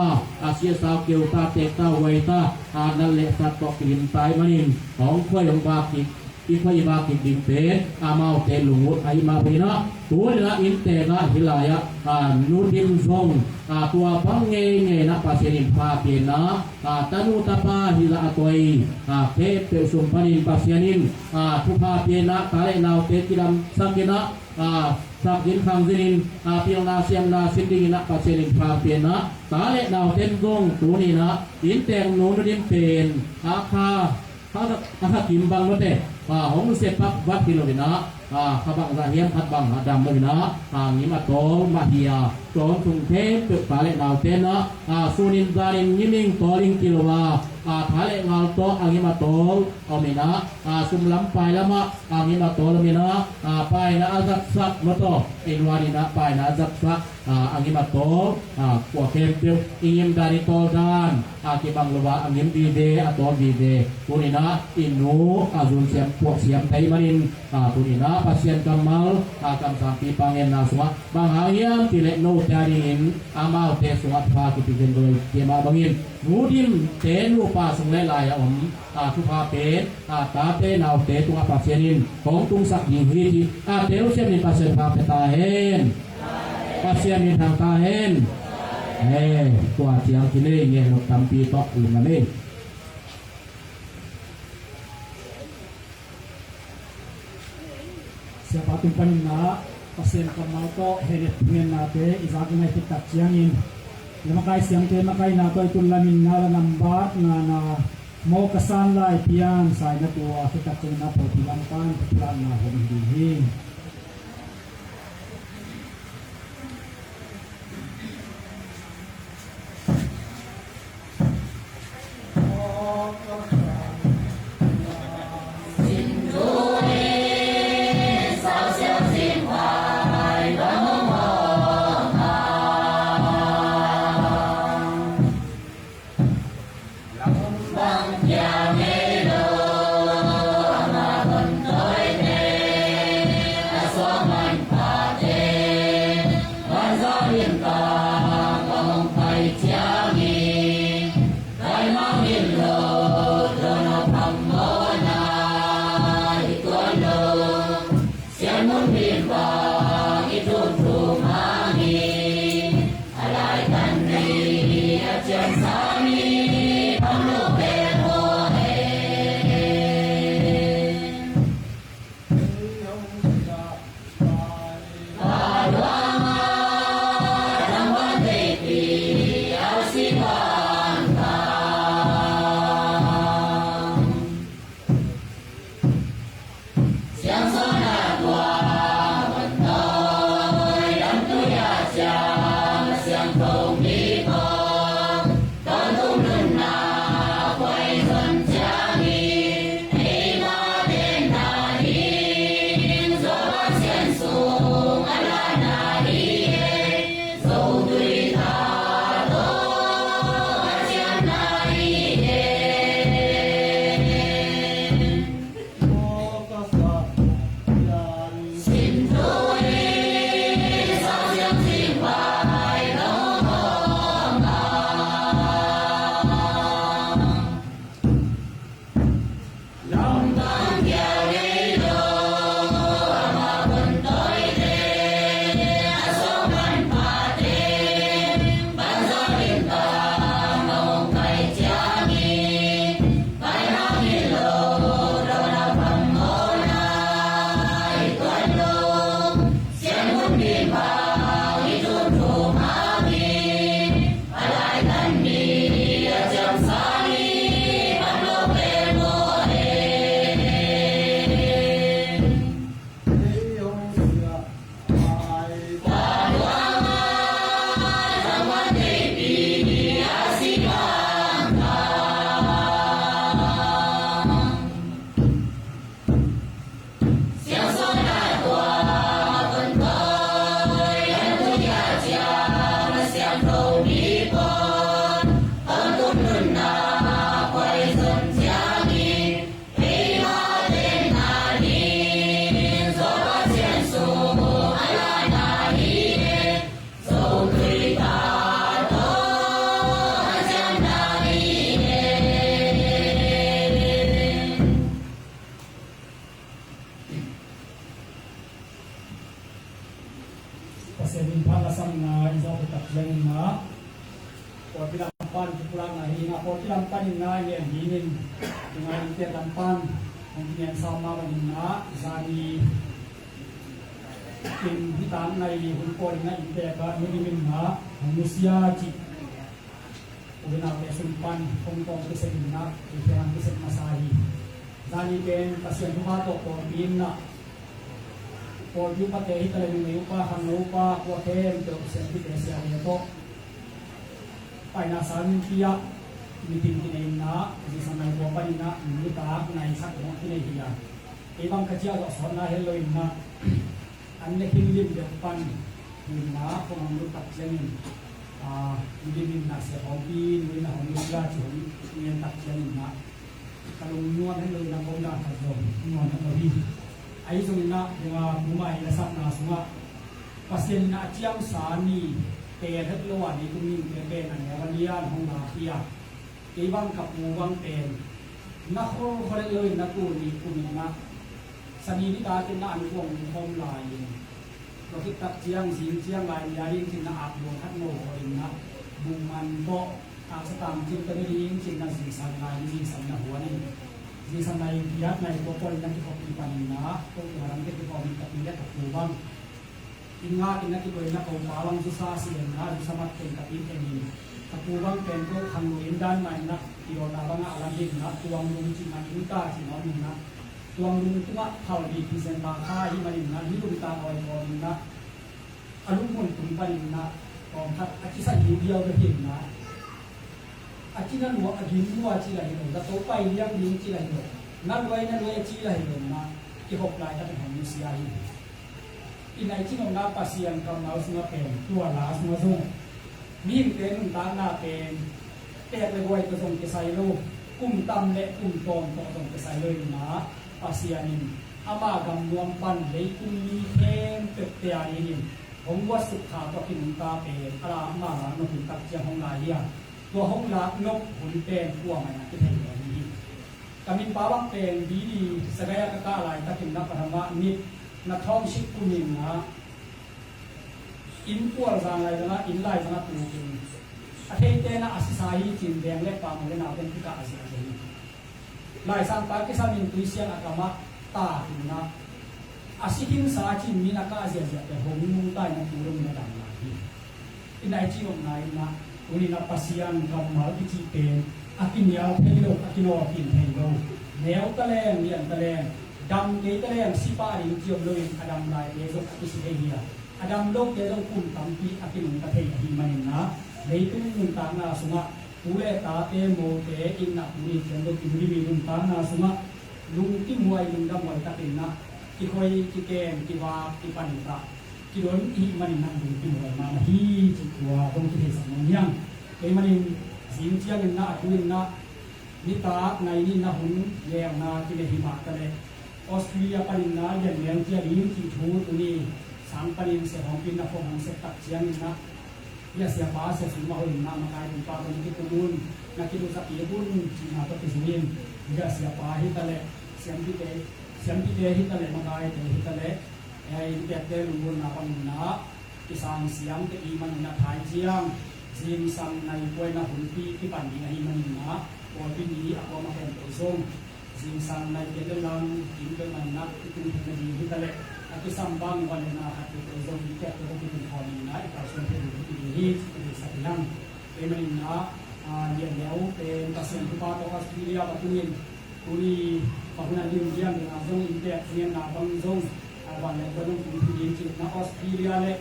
a, siasau keu ta, teek ta, huai ta, a, nat le sat tawh kidim ta ahih manin hong khoi hong vak ding, i khoi i vak kik dingte, amaute lungut ahih mah bangin ah, tuni-in ah inntek ah hih lai-ah, a, nu dim zong, a, tua bang ngeingei in ah Pasian in pha pia in ah, a, tanu tapa hi zah a toi, a, khempeuh sung panin Pasian in, a, thupha pia in ah, ta le naute kidamsak in ah, a, sak zin khang zin in, a, pilna siamna sin dingin ah Pasian in pha pia in ah, ta le naute zong tuni-in ah inntek nu nu dim pen, a, kha, kha, a, kha kim bang mate, a, hong sep pak vat hi lo-in ah, a, kha bangzah hiam khat bang a dam lo-in ah, a, ngim a tawl mah hi a, tua hong tung khempeuh ta le naute in ah, a, sun in zan in ngim ing tawl ing ci lo a, a, tha le ngal tawh a ngim a tawl om in ah, a, sum lam pai lam ah a ngim a tawl om in ah, a, paina a zatsak mataw, i luan in ah paina a zatsak, a, a ngim a tawl, a, kua khempeuh i ngim dan i tawl dan, a, kibang lo a, a ngim vive, a tawl vive. Tuni-in ah i nu, a, zun siam puak siam ta ahih manin, a, tuni-in ah Pasian kammal, a, kamsangpi pangenna sungah bang hang hiam cih leh note adingin amaute sungah pha kipia ken doi, tua mah bangin nu dimte nupa sung le lai-a om, a, thupha pen, a, tate naute tungah Pasian in hong tungsak ding hi ci, a, telsiam in Pasian pha pia ta hen. Pasian in thang ta hen. He, tua ciang kinei ngen lo tampi tawh lungdam ei. Siapa tung panin ah Pasian kammal tawh henet thungennate i zak i ngaih khit tak ciangin, le makai siamte makaihna tawh i tun lamin na la nambat ngana, mawk ka san lai pian saina tua khit tak ciangin ah pawlpi lam pan ka pulakna hong hi ding hi. Pasian min phat la sam na i zawh tak ciangin na, pawlpi lam pan kipulakna hi na, pawlpi lam pan in na i ngen dingin i ngai in piak lam pan hong kingen sam mah bangin na, zani in nitak nai hun pawl in na i pek a, Midim in na hong nusia cih u le naute sung pan hong tawng kisek in na, i kiang kisek masa hi. Zani pen Pasian thupha tawh pawlpi in na, pawlpi upate hi ta le, numei upa, khangno upa, kua khempeuh, siampite, siate tawh paina sangin pi ah meeting kinei in na, zingsang nai kua pan in na, nitak nai khat hong kinei hi a. Kei bang ka ciah zawh sawtna hel lo in na, an le khin lim deuh pan in na, kong hong lut tak ciangin, a, Midim in na, Sia Thawngpi nu in na hong lut sia ci hong ngen tak ciangin na, ka lung nuam het lo in na, kong dan khat zong nuam het lo hi. Ahi zongin na, nungak puma i lasakna sungah Pasian in na a ciamsa ni, teel het lo a, leitung mihingte pen a neu a lian hong lak hi a. Kei bang ka pu bang pen na kholkhol het lo in na, tuni kum in na, Sani nitak in na an kuang khawm lai in, tua khit tak ciang, zing ciang lai in, ya ding cin na ap luang khat ngo khawm in na, bung man tawh, a sa tang cin ka ne ding cin na, zingsang lai in, zingsang na huan in, zingsang lai in, kiat lai tua pawl in na kikhop kipan in na, tua tua lam te kikhop in ka pi le ka pu bang. Inn ngak in na kibuai in na, ko pa bang zusa si in na, zusa mat pen ka pi pen in. Ka pu bang pen ko khang lu in dan mai in na, kidawtna bang a lam hi in na, tuang lung cih man in ka ci mawk in na. Tuang lung tungah phal bik hi zen, bang kha hi man in na, ni lungtang awi kawm in na. A lungmun tung pan in na, kawm khat a ci sa hi diau bek hi in na. A ci na lua, a gim lua ci la hi lo, na to pai liang ding ci la hi lo. Na luai, na luai a ci la hi lo na, kihop lai tak in hong nusia hi. I nai ci nopna Pasian kammal sungah pen, tua la sungah zong mihingte nuntakna pen, pek le guai tawh zong kisai lo, kum tam le kum tawm tawh zong kisai lo in na, Pasian in ama gam nuam pan leitung mi khempeuh te a dingin hong guatsuk kha tawh kinungta pen, a la ama la nop hun tak ciang hong lai hi a. Tua hong lak nop hun pen kuamah in a kithei lo hi. Ka minpa bang pen B D Sagaia ka kah laitakin na, Pathama Nit Na thawng sik kumin ah inn pual zang lai zangah, inn lai zangah tukin a theite na a sisa hi cin veng le pam le nau ten kikah a ziahziah hi. Laisangpa kisamin tuisiang a kamah takin ah a si khinsa cin min a kah ziahziah te hong nungta in a tu dongin a dam lai hi. Ina i cih nopna in ah, tuni in ah Pasian kammal kici pen a kinial thei lo, a kinawlkhin thei lo, neu taleng, lian taleng, dam kei taleng, si pah ding ci om loin a dam laite zong a kisi thei hi a, a dam lote zong kum tampi a kinungta thei ahih manin ah, leitung nuntakna sungah tu le tate, mote in ah tuni ciang zong i nuntakna sungah lungkimhuai, lungdamhuai takin ah kikhoi, kiken, kivak, kipan, kidon ihih manin ah lungkimhuai mahmah hi cih tua hong kitheisak nuam hi hang. Kei manin zing ciangin ah, a tu in ah nitak nai nih na hun leengna kile hi mah taleh, Australia panin ah lian leng cia ding cih thu tuni sang panin Sia Hawngpi in na phone hong sep tak ciangin ah, hia siapa, sia sum a hoih in ah makai tung pa tawh na kikum un, na kiduhzak kik un cihna tawh kizui in, hia siapa hi taleh, siampite, siampite hi taleh, makaite hi taleh, eh, innteekte lungmuanna bangin ah kisang siam teh i hih manin ah thai ciang zingsang nai kuaina hunpi kipan ding ahih manin ah, pawlpi mi a kuamah khempeuh zong zingsang nai kei le lam kim peuhmah in ah i tung theihna ding hi taleh, a kisam bang van le na khat peuhpeuh zong innteekte hong kitung khawm in ah i kalsuan thei ding hi, i ding hi, i ding sak hi hang. Kei manin ah, ah, lian leu pen Pasian thupha tawh Australia va tungin, tuni va hun a lim lian ding a zong innteek ngenna bang zong, ah, van le kuaina hong tung thei ding ci-in ah Australia le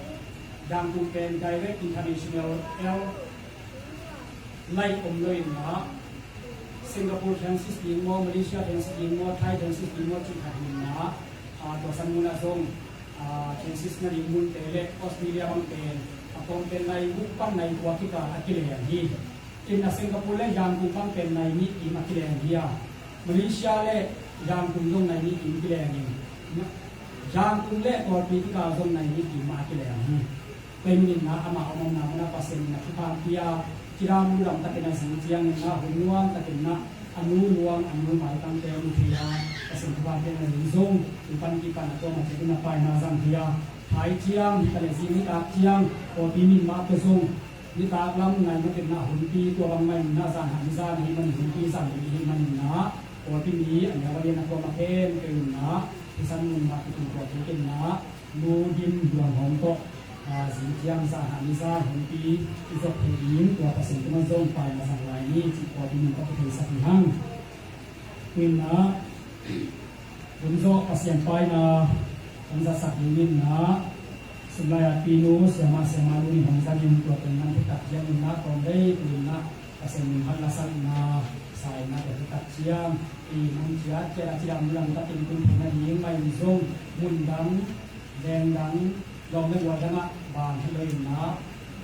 Yangon pen direct international air flight om lo in ah, Singapore transit ding maw, Malaysia transit ding maw, Thai transit ding maw cih khat hi in ah, ah, tua san mun ah zong, ah, transit na ding munte le Australia bang pen a tawm pen nai guk pan nai kua kikal a kileng hi. In ah Singapore le Yangon bang pen nai nih kim a kileng hi a, Malaysia le Yangon zong nai nih kim kileng in, Yangon le pawlpi kikal zong nai nih kim a kileng hi. Tua ahih manin ah amau a omna mun ah Pasian in ah thupha pia, cidam ludam takin ah zing ciangin ah hun nuam takin ah a nu luang, a nu maitangte mu thei a, Pasian thupha piakna ding zong, tu pan kipan a kuamah ciat in ah paina zang thei a, thai ciang hi taleh zing nitak ciang pawlpi mi mahte zong nitak lam nai matin ah hunpi tua bangmah in ah zan han zan ahih manin, hunpi zan ding ahih manin ah pawlpi mi a neu a lian a kuamah khempeuh in ah hih san mun mah kitung tuah kik in ah, nu dim luang hawm tawh, ah, zing ciang zan han i zan hunpi i zop thei ding tua Pasian tungah zong paina zang lai ni cih tua tuni in ka kitheisak hi hang. Tu in ah hun zawh Pasian paina hong zatsak ding in ah, sum lai-at pinu, siamah, siamah nu in hong zang in tua teng man hi tak ciangin ah, tawm vei tu in ah Pasian min hong lasakna sa in ah, tua hi tak ciang i mun ciat ciat ah cidam lam takin tun theihna ding mah in zong, mun dang, veng dang, lawm le gual dangah bang hi lo in ah,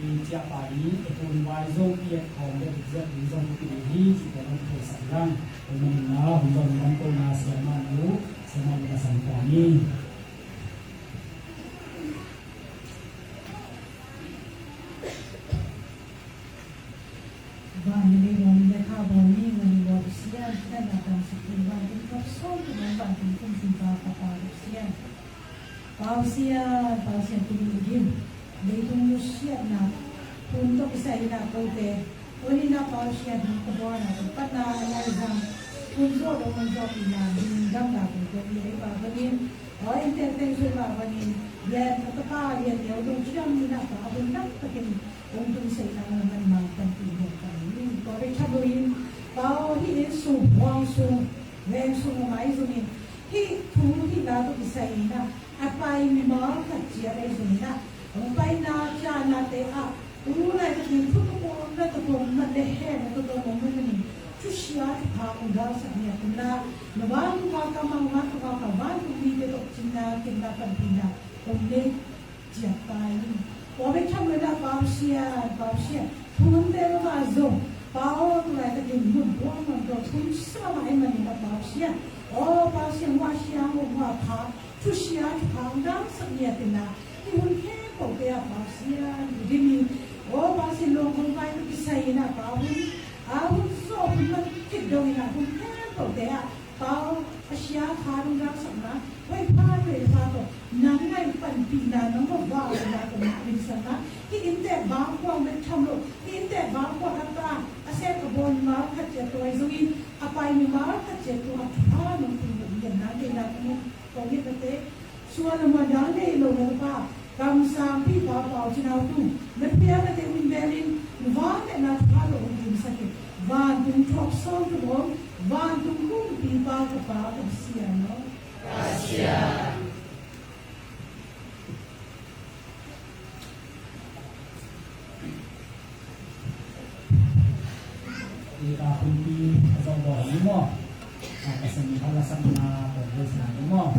i ciahpah ding, i hun vai zong i et khawm le dikziat ding zong thupi ding hi cih tua hong theisak hi hang. Tua manin ah hun zawh ding lamto na siamah nu, siamah nu na sang ta ni. Van le lei bawl ni, lekha bawl ni, ngani bawl Pasian, kidang na dam sak thei vantung thak sawm kum, vantung kum sung ka ka Pa Pasian. Pa Pasian, Pa Pasian tuni i gim, leitung nusiatna hun tawh kisai in ah kote, tuni in ah Pa Pasian hun ka bawlna tawh patna a laizang hun zawh dong hun zawh ina ding gamna kote i ei Pa Pasian. Aw, innteek teng sui Pa Pasian, lian a tapa lian neu dong ciang in ah Pa hun nak takin hong tun seihna na man mang panpih mawk ta in. Tua bek tham loin, Pa aw, hih inn sung, huang sung, veng sung a mai zongin, hih thu hih la tawh kisai in ah a pai mimal khat ciat ahi zongin ah, hong paina ciahnate ah tu laitakin thu tawh kawmna, tawh kawmna le hehna tawh kawmna manin thusia thupha hong galsak ni a, tu in ah na vantung a ka mang, vantung a ka vantung mite tawh cinna kinna panpihna hong nei ciat ta in. Tua bek tham loin ah Pa Pasian, Pa Pasian, thu hunte mah zong, Pa aw, tu laitakin mun buang man tawh thu sa mah ahih manin ah Pa Pasian, aw Pa Pasian, hua siang, hua pha, thusia thupha hong galsak ni a, tu in ah hih hun khempeuhte ah Pa Pasian i dim in, aw Pa Pasian, lawm hong vai tawh kisai in ah Pa hun, a hun zawh hun man khit dong in ah hun khempeuhte ah Pa aw, A sia kha nong dangsakna, hoih pha, hoih pha tawh nang ngaih panpihna, nang mavakna tawh na vinsakna, hih inntek bangkua bek tham lo, hih inntek bangkua khat ta a sep a bawl mimal khat ciat tawh ahi zongin a pai mimal khat ciat tawh a thupha nong pia nong genna deihna kong ngen, kong ngen nate. Suan a muan dang nei lo na Topa, kamsangpipa Pau Cin Hau tung na phial nate min belin vangliatna thupha lo hong dimsak in. Vantung thuak sawm tung om, vantung kumpipa ka Pa ka Pasian aw. Pasian. Ika kumpi a zong bawl ni maw? A, Pasian min thalasakna bawl ni maw?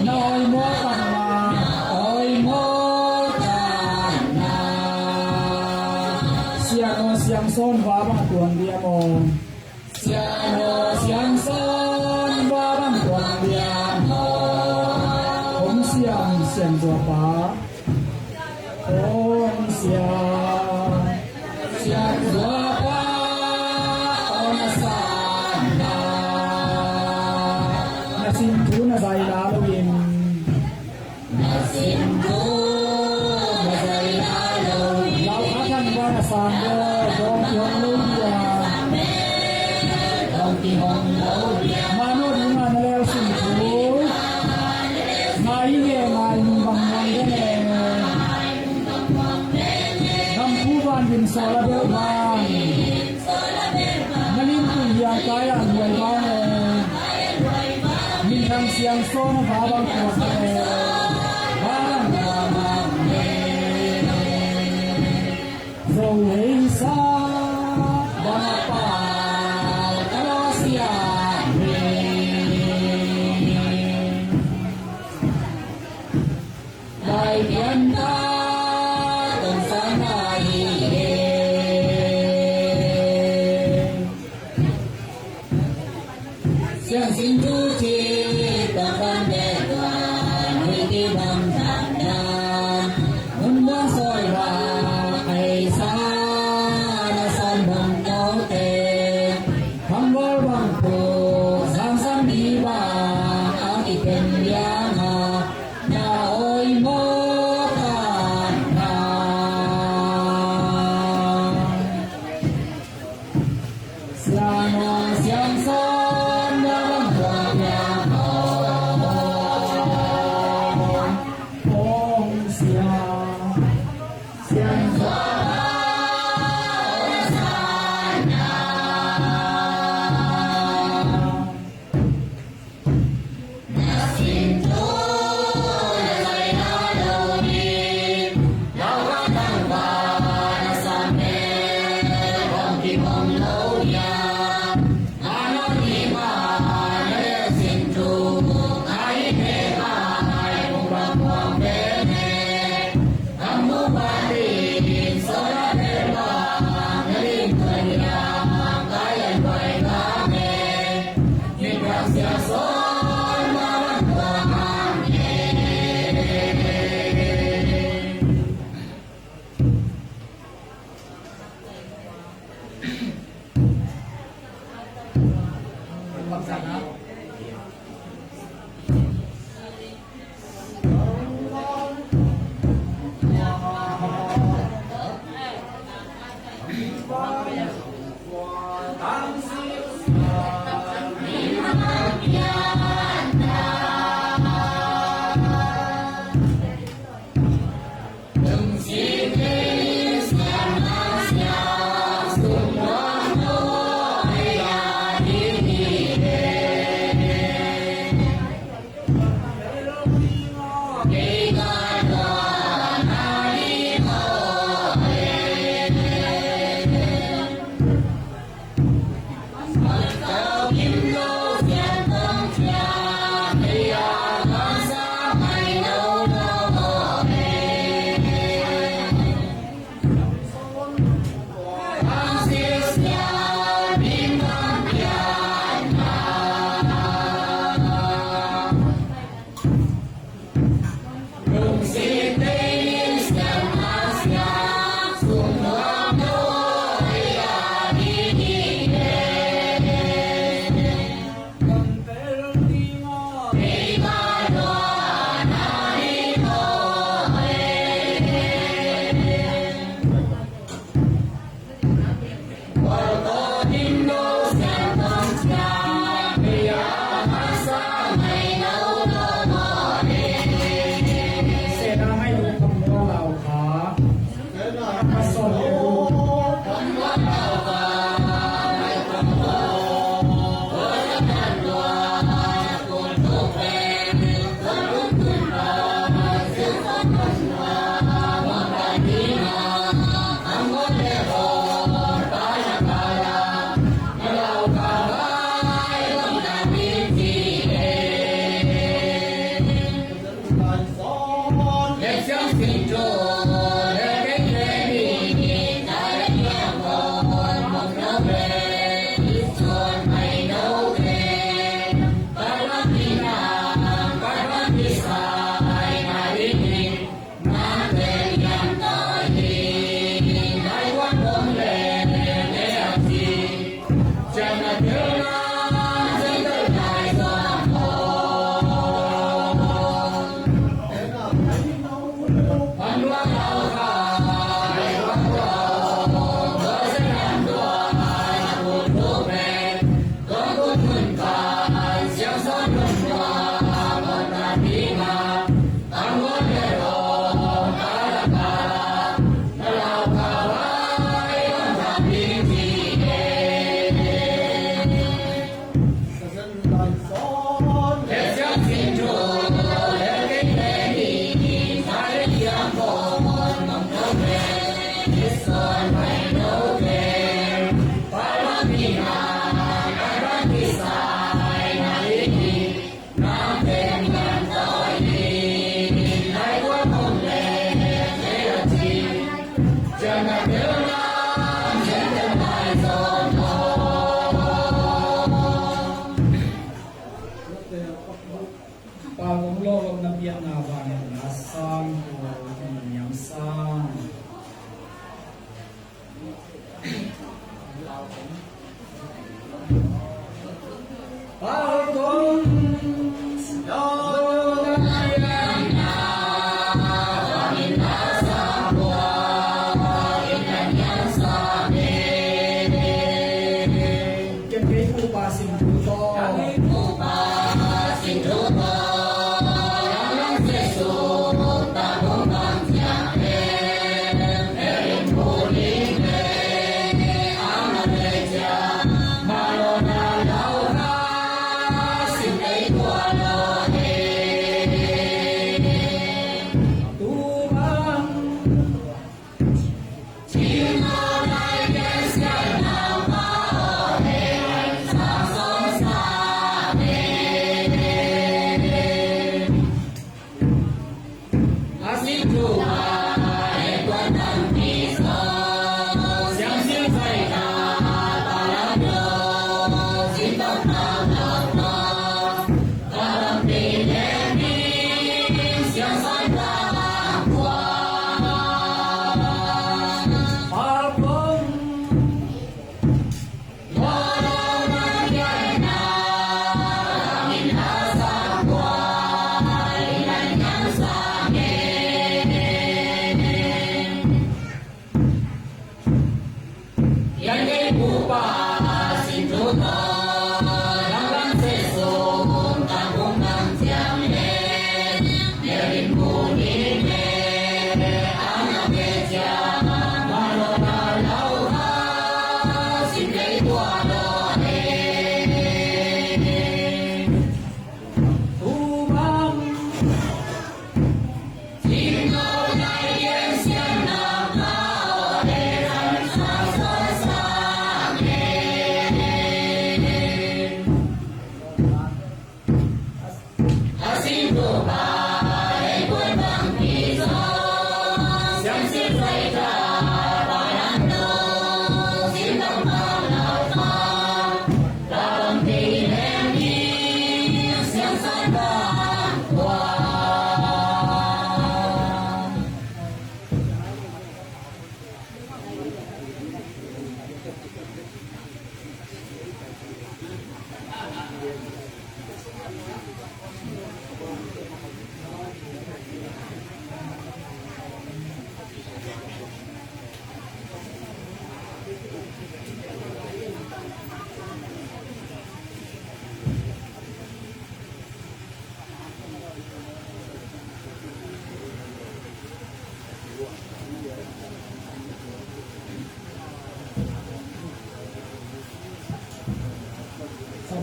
Na awi maw takna, awi maw takna. Siangtho Siangsawn va bang tuan dia maw. Siangtho Siangsawn va bang tuan dia maw. Hong siam siam zuapa. Hong siam siam zuapa. Hong siam na. Na sin thu na zai la lo in. Na sin thu na zai la lo in. Lau khat hang ba na sang de, dong kiong lo dia. Dong kiong lo dia. Mano di ma na leu sin thu. Ngai nge ngai nung bang ngai nge. Gam phu van vin sawl a beuh vang. Na lim tui hiang kai ah luai vang e. Minthang Siangsawn a va bang tuan e. Va bang tuan bang e. Zo hei sa bang a pau ka lo sia e. Lai pianta tong sana hi e. Siang sin tu ci tong kan de tuan hui ki bang tanda. Mun bang soi ba ai sa na san bang kau te. Bang gol bang pu sang san di bang a ki pen liang a. Na oi mo ka na. Siangtho Siangsawn na bang tua pia mo. Hong siang. Siangtho Siangsawn na. Pau kong lawh lo na piakna bangin na sang ko na niam sang. Pau kong lawh na piakna bangin na sang ko na niam sang. Ken kei Pupa Sing Thu tawh. Ken kei Pupa Sing Thu tawh. Lam lang Jesu, ta bung bang ciang pen, Mary mu ling pen, ang na le ciang, ma lo na lau kha, sing tei tua lo he. Tu bang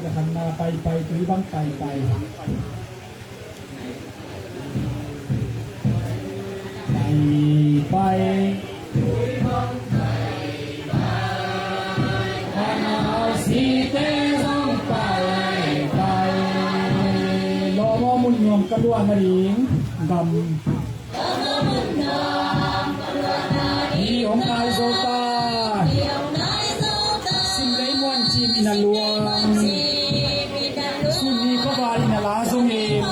Khanna paipai, tui bang paipai. Paipai. Khanna site zong paipai. Lawm aw, mun nuam ka luahna ding gam. Hi hong nai zo ta. Sim lei muan cim in a luang. Sun ni khuavak in a la zongin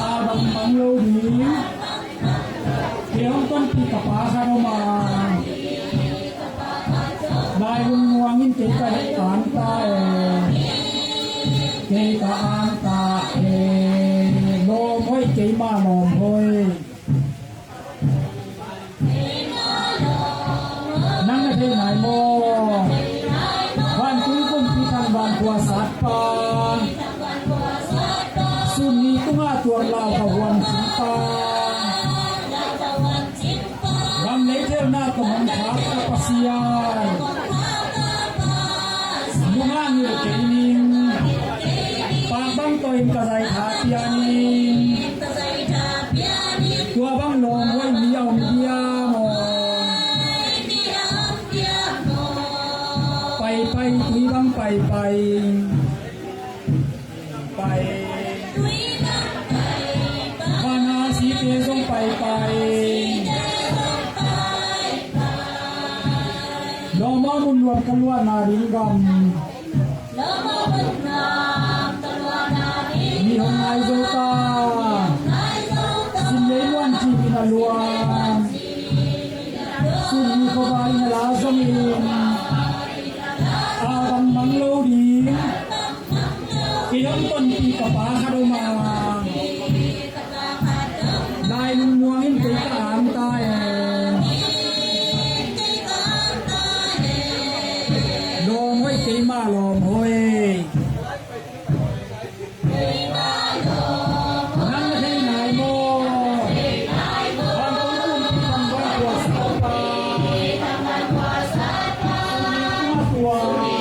a bang mang lo ding. Kei hong tonpih ka pa khat om a, lai lungmuang in kei ka ang ta e. Kei ka ang ta e. Lawm hoih, keima lawm hoih. Nang na thei nai maw? Vantung kumpi thang van khuasat pa, sun ni tungah tuak lau ka huan sung pa, gam lei thelna tawh hong khak ka Pasian. Nungah ngilh kei ning. Pak bang tawh in ka zaitha pia ning. Tua bang lawm hoih mi a om diam aw? Paipai, tui bang paipai. Pai. Khanna site zong paipai. Lawm aw, mun nuam ka luahna ding gam. Hi hong nai zo ta. Sim lei muan cim in a luang. Sun ni khuavak in a la zongin a bang mang lo ding. Kei hong tonpih ka pa khat om a, lai lungmuang in kei ka ang ta e. Lawm hoih, keima lawm hoih. Nang na thei nai maw? Vantung kumpi thang van khuasat pa, sun ni tungah tuak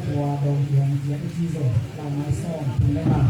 Tua dong piang ciat i ci zong, lai mai sawm thum le nga.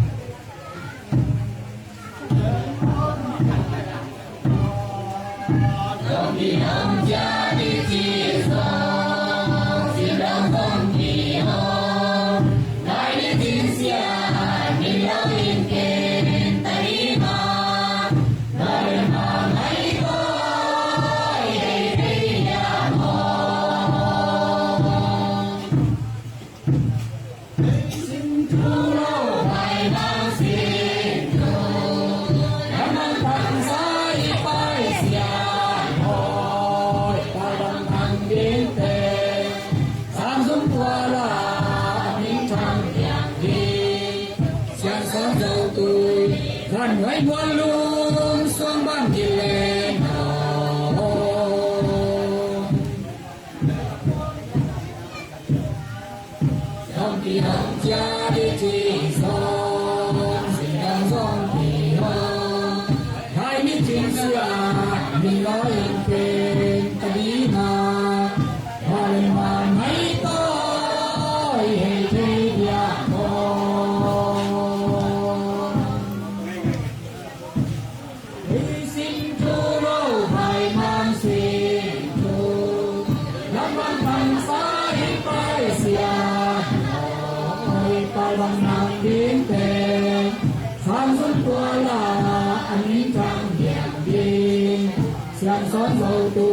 Siangsawn zo tu,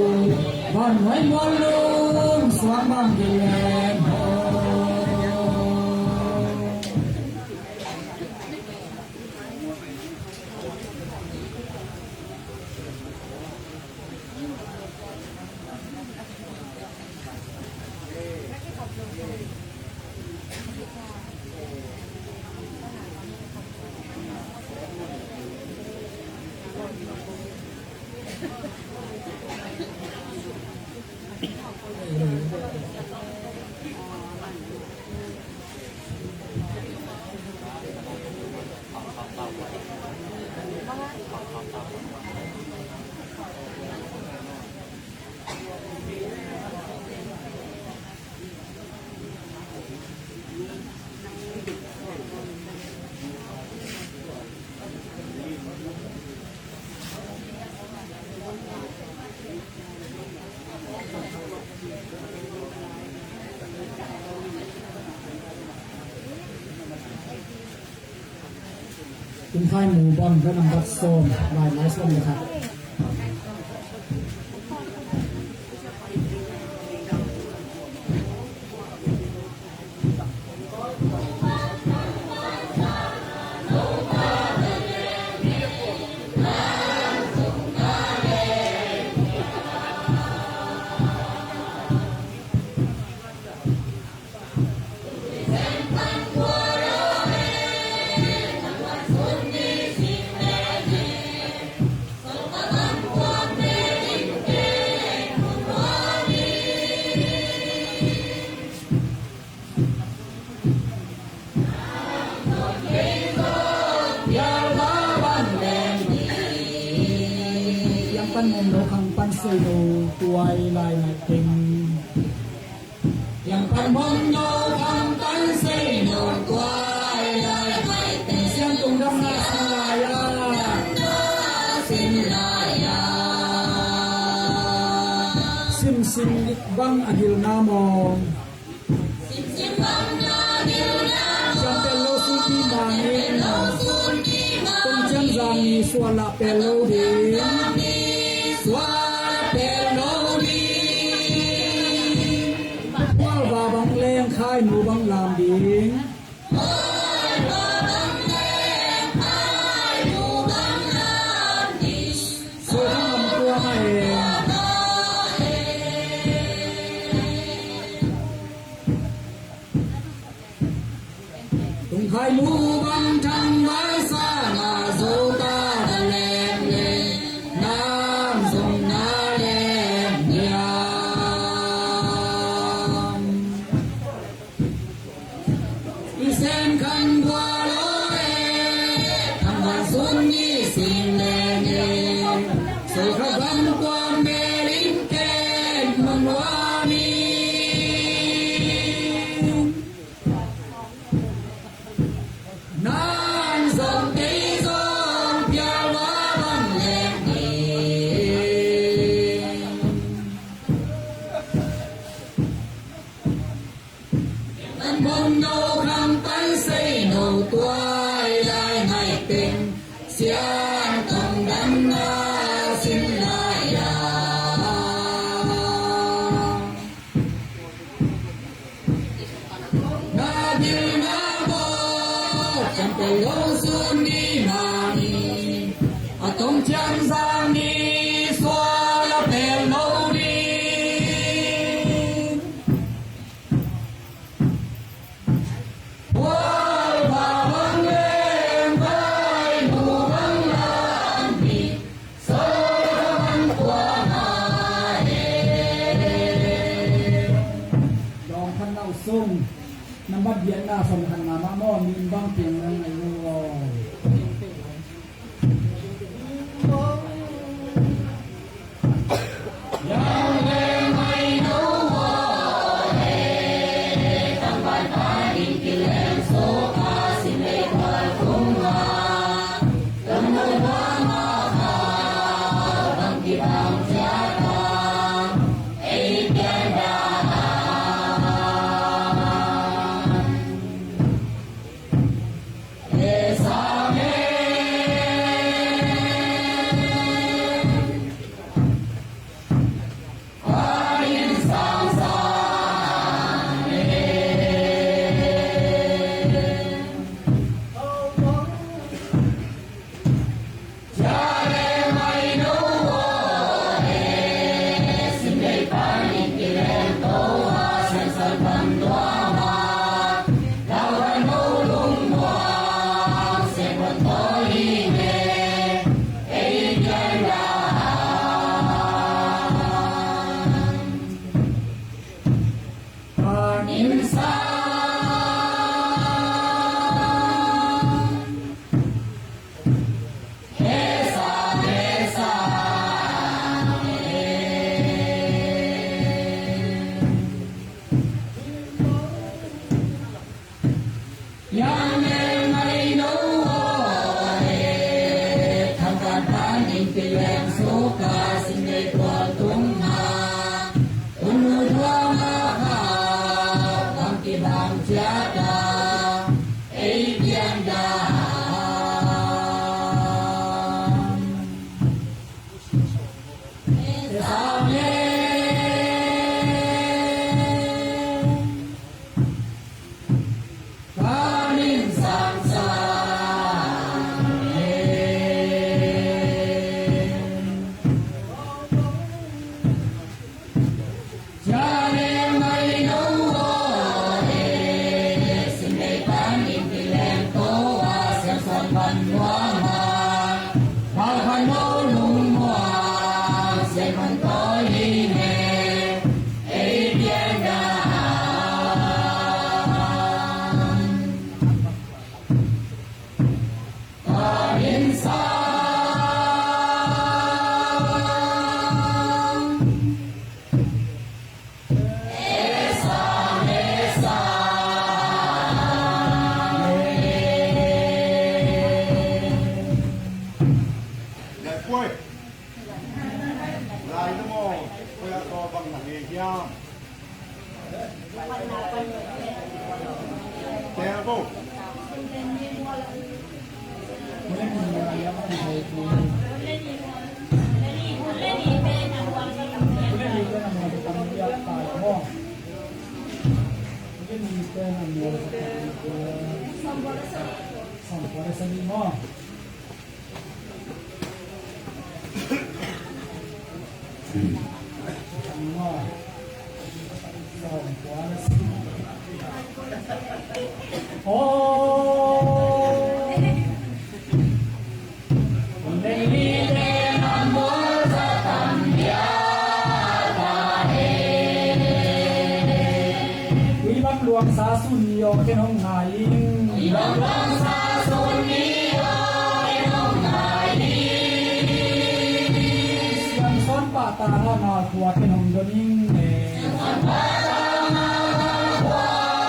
van huai mual lum suang bang gilem ho. Tung Khai Mu Bang, ka nambat sawm, lai mai sawm le khat. Yang pan mong lo khang pan sei lo tuai lai nai teng. Yang pan mong lo khang pan sei lo tuai lai nai teng. Siang tung dam na sa lai a. Sim sim bang a gil na mong. Siam pen lo sun pi mangin. Kong cian zang ni sual lah pen lo ding. Sual lah pen lo ding. Kual va bang leng Khai Mu bang lam ding. Sual lah pen lo ding. Tung Khai Mu bang thang vai sa na zo ta da lem lem, nam zong na lem liam. I sen khan bua lo e, thang van sun ni sin lem e, so kha van kua me ling ken mun wa mi. Kham pan sei no tuai lai nai teng, sian tong dan na sin lai ya. Na dil na bo, cham pe lo sun ni ma ni, a tong chiam zang ni, sua la pe lo ni. Dawng khat nau sung, nambat giatna sawm khat na mah maw, min bang piang na ngai lo aw. Lai na maw, koi a tawh bang na ngei hiam? Tel bo. Ui bang luang sa sun ni aw, ken hong ngai ing. Ui bang luang sa sun ni aw, ken hong ngai ing. Siangsawn pahtakna khua ken hong don ing. Siangsawn pahtakna khua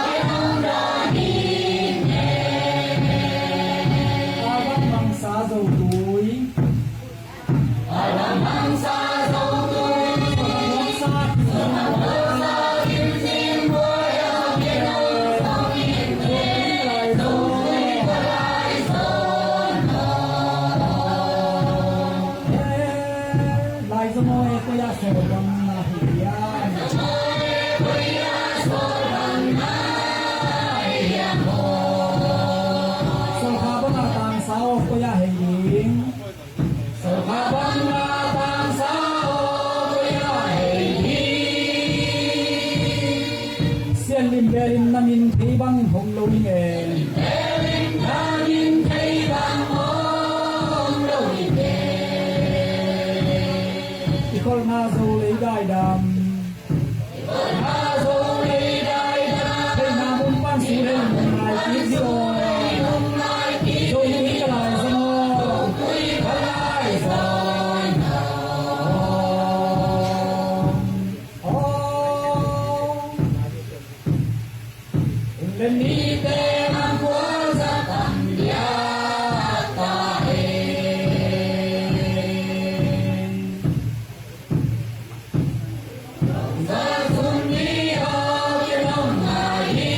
ken hong don ing. A bang bang sa zo tui. bang hong lo ing e. Na min thei bang hong lo ing e. I kholhna Zo lei daidam. Theihna mun pan su lei nung lai kik dih aw. Zo tui ka lai zong aw. Ka lai zong aw. Aw. Ung le nite lam kua za tam dia ta e. Za sun ni ho ke nong ngai hi.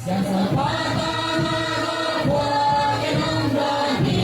Siang sa pa ta na ho kua ke nong dong hi.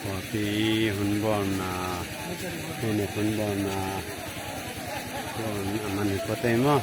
Khuapi hun bawlna, picnic hun bawlna, hun a man hi kua tei maw?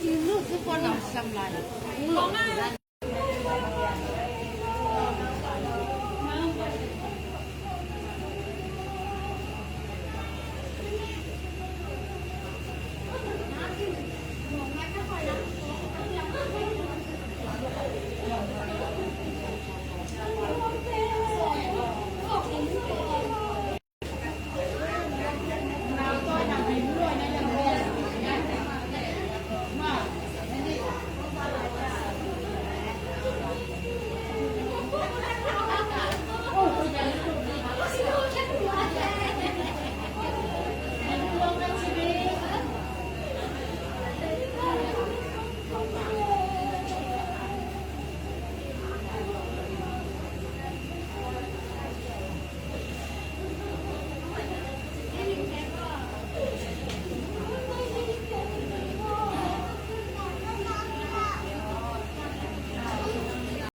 Inu ku ko lam sam lai.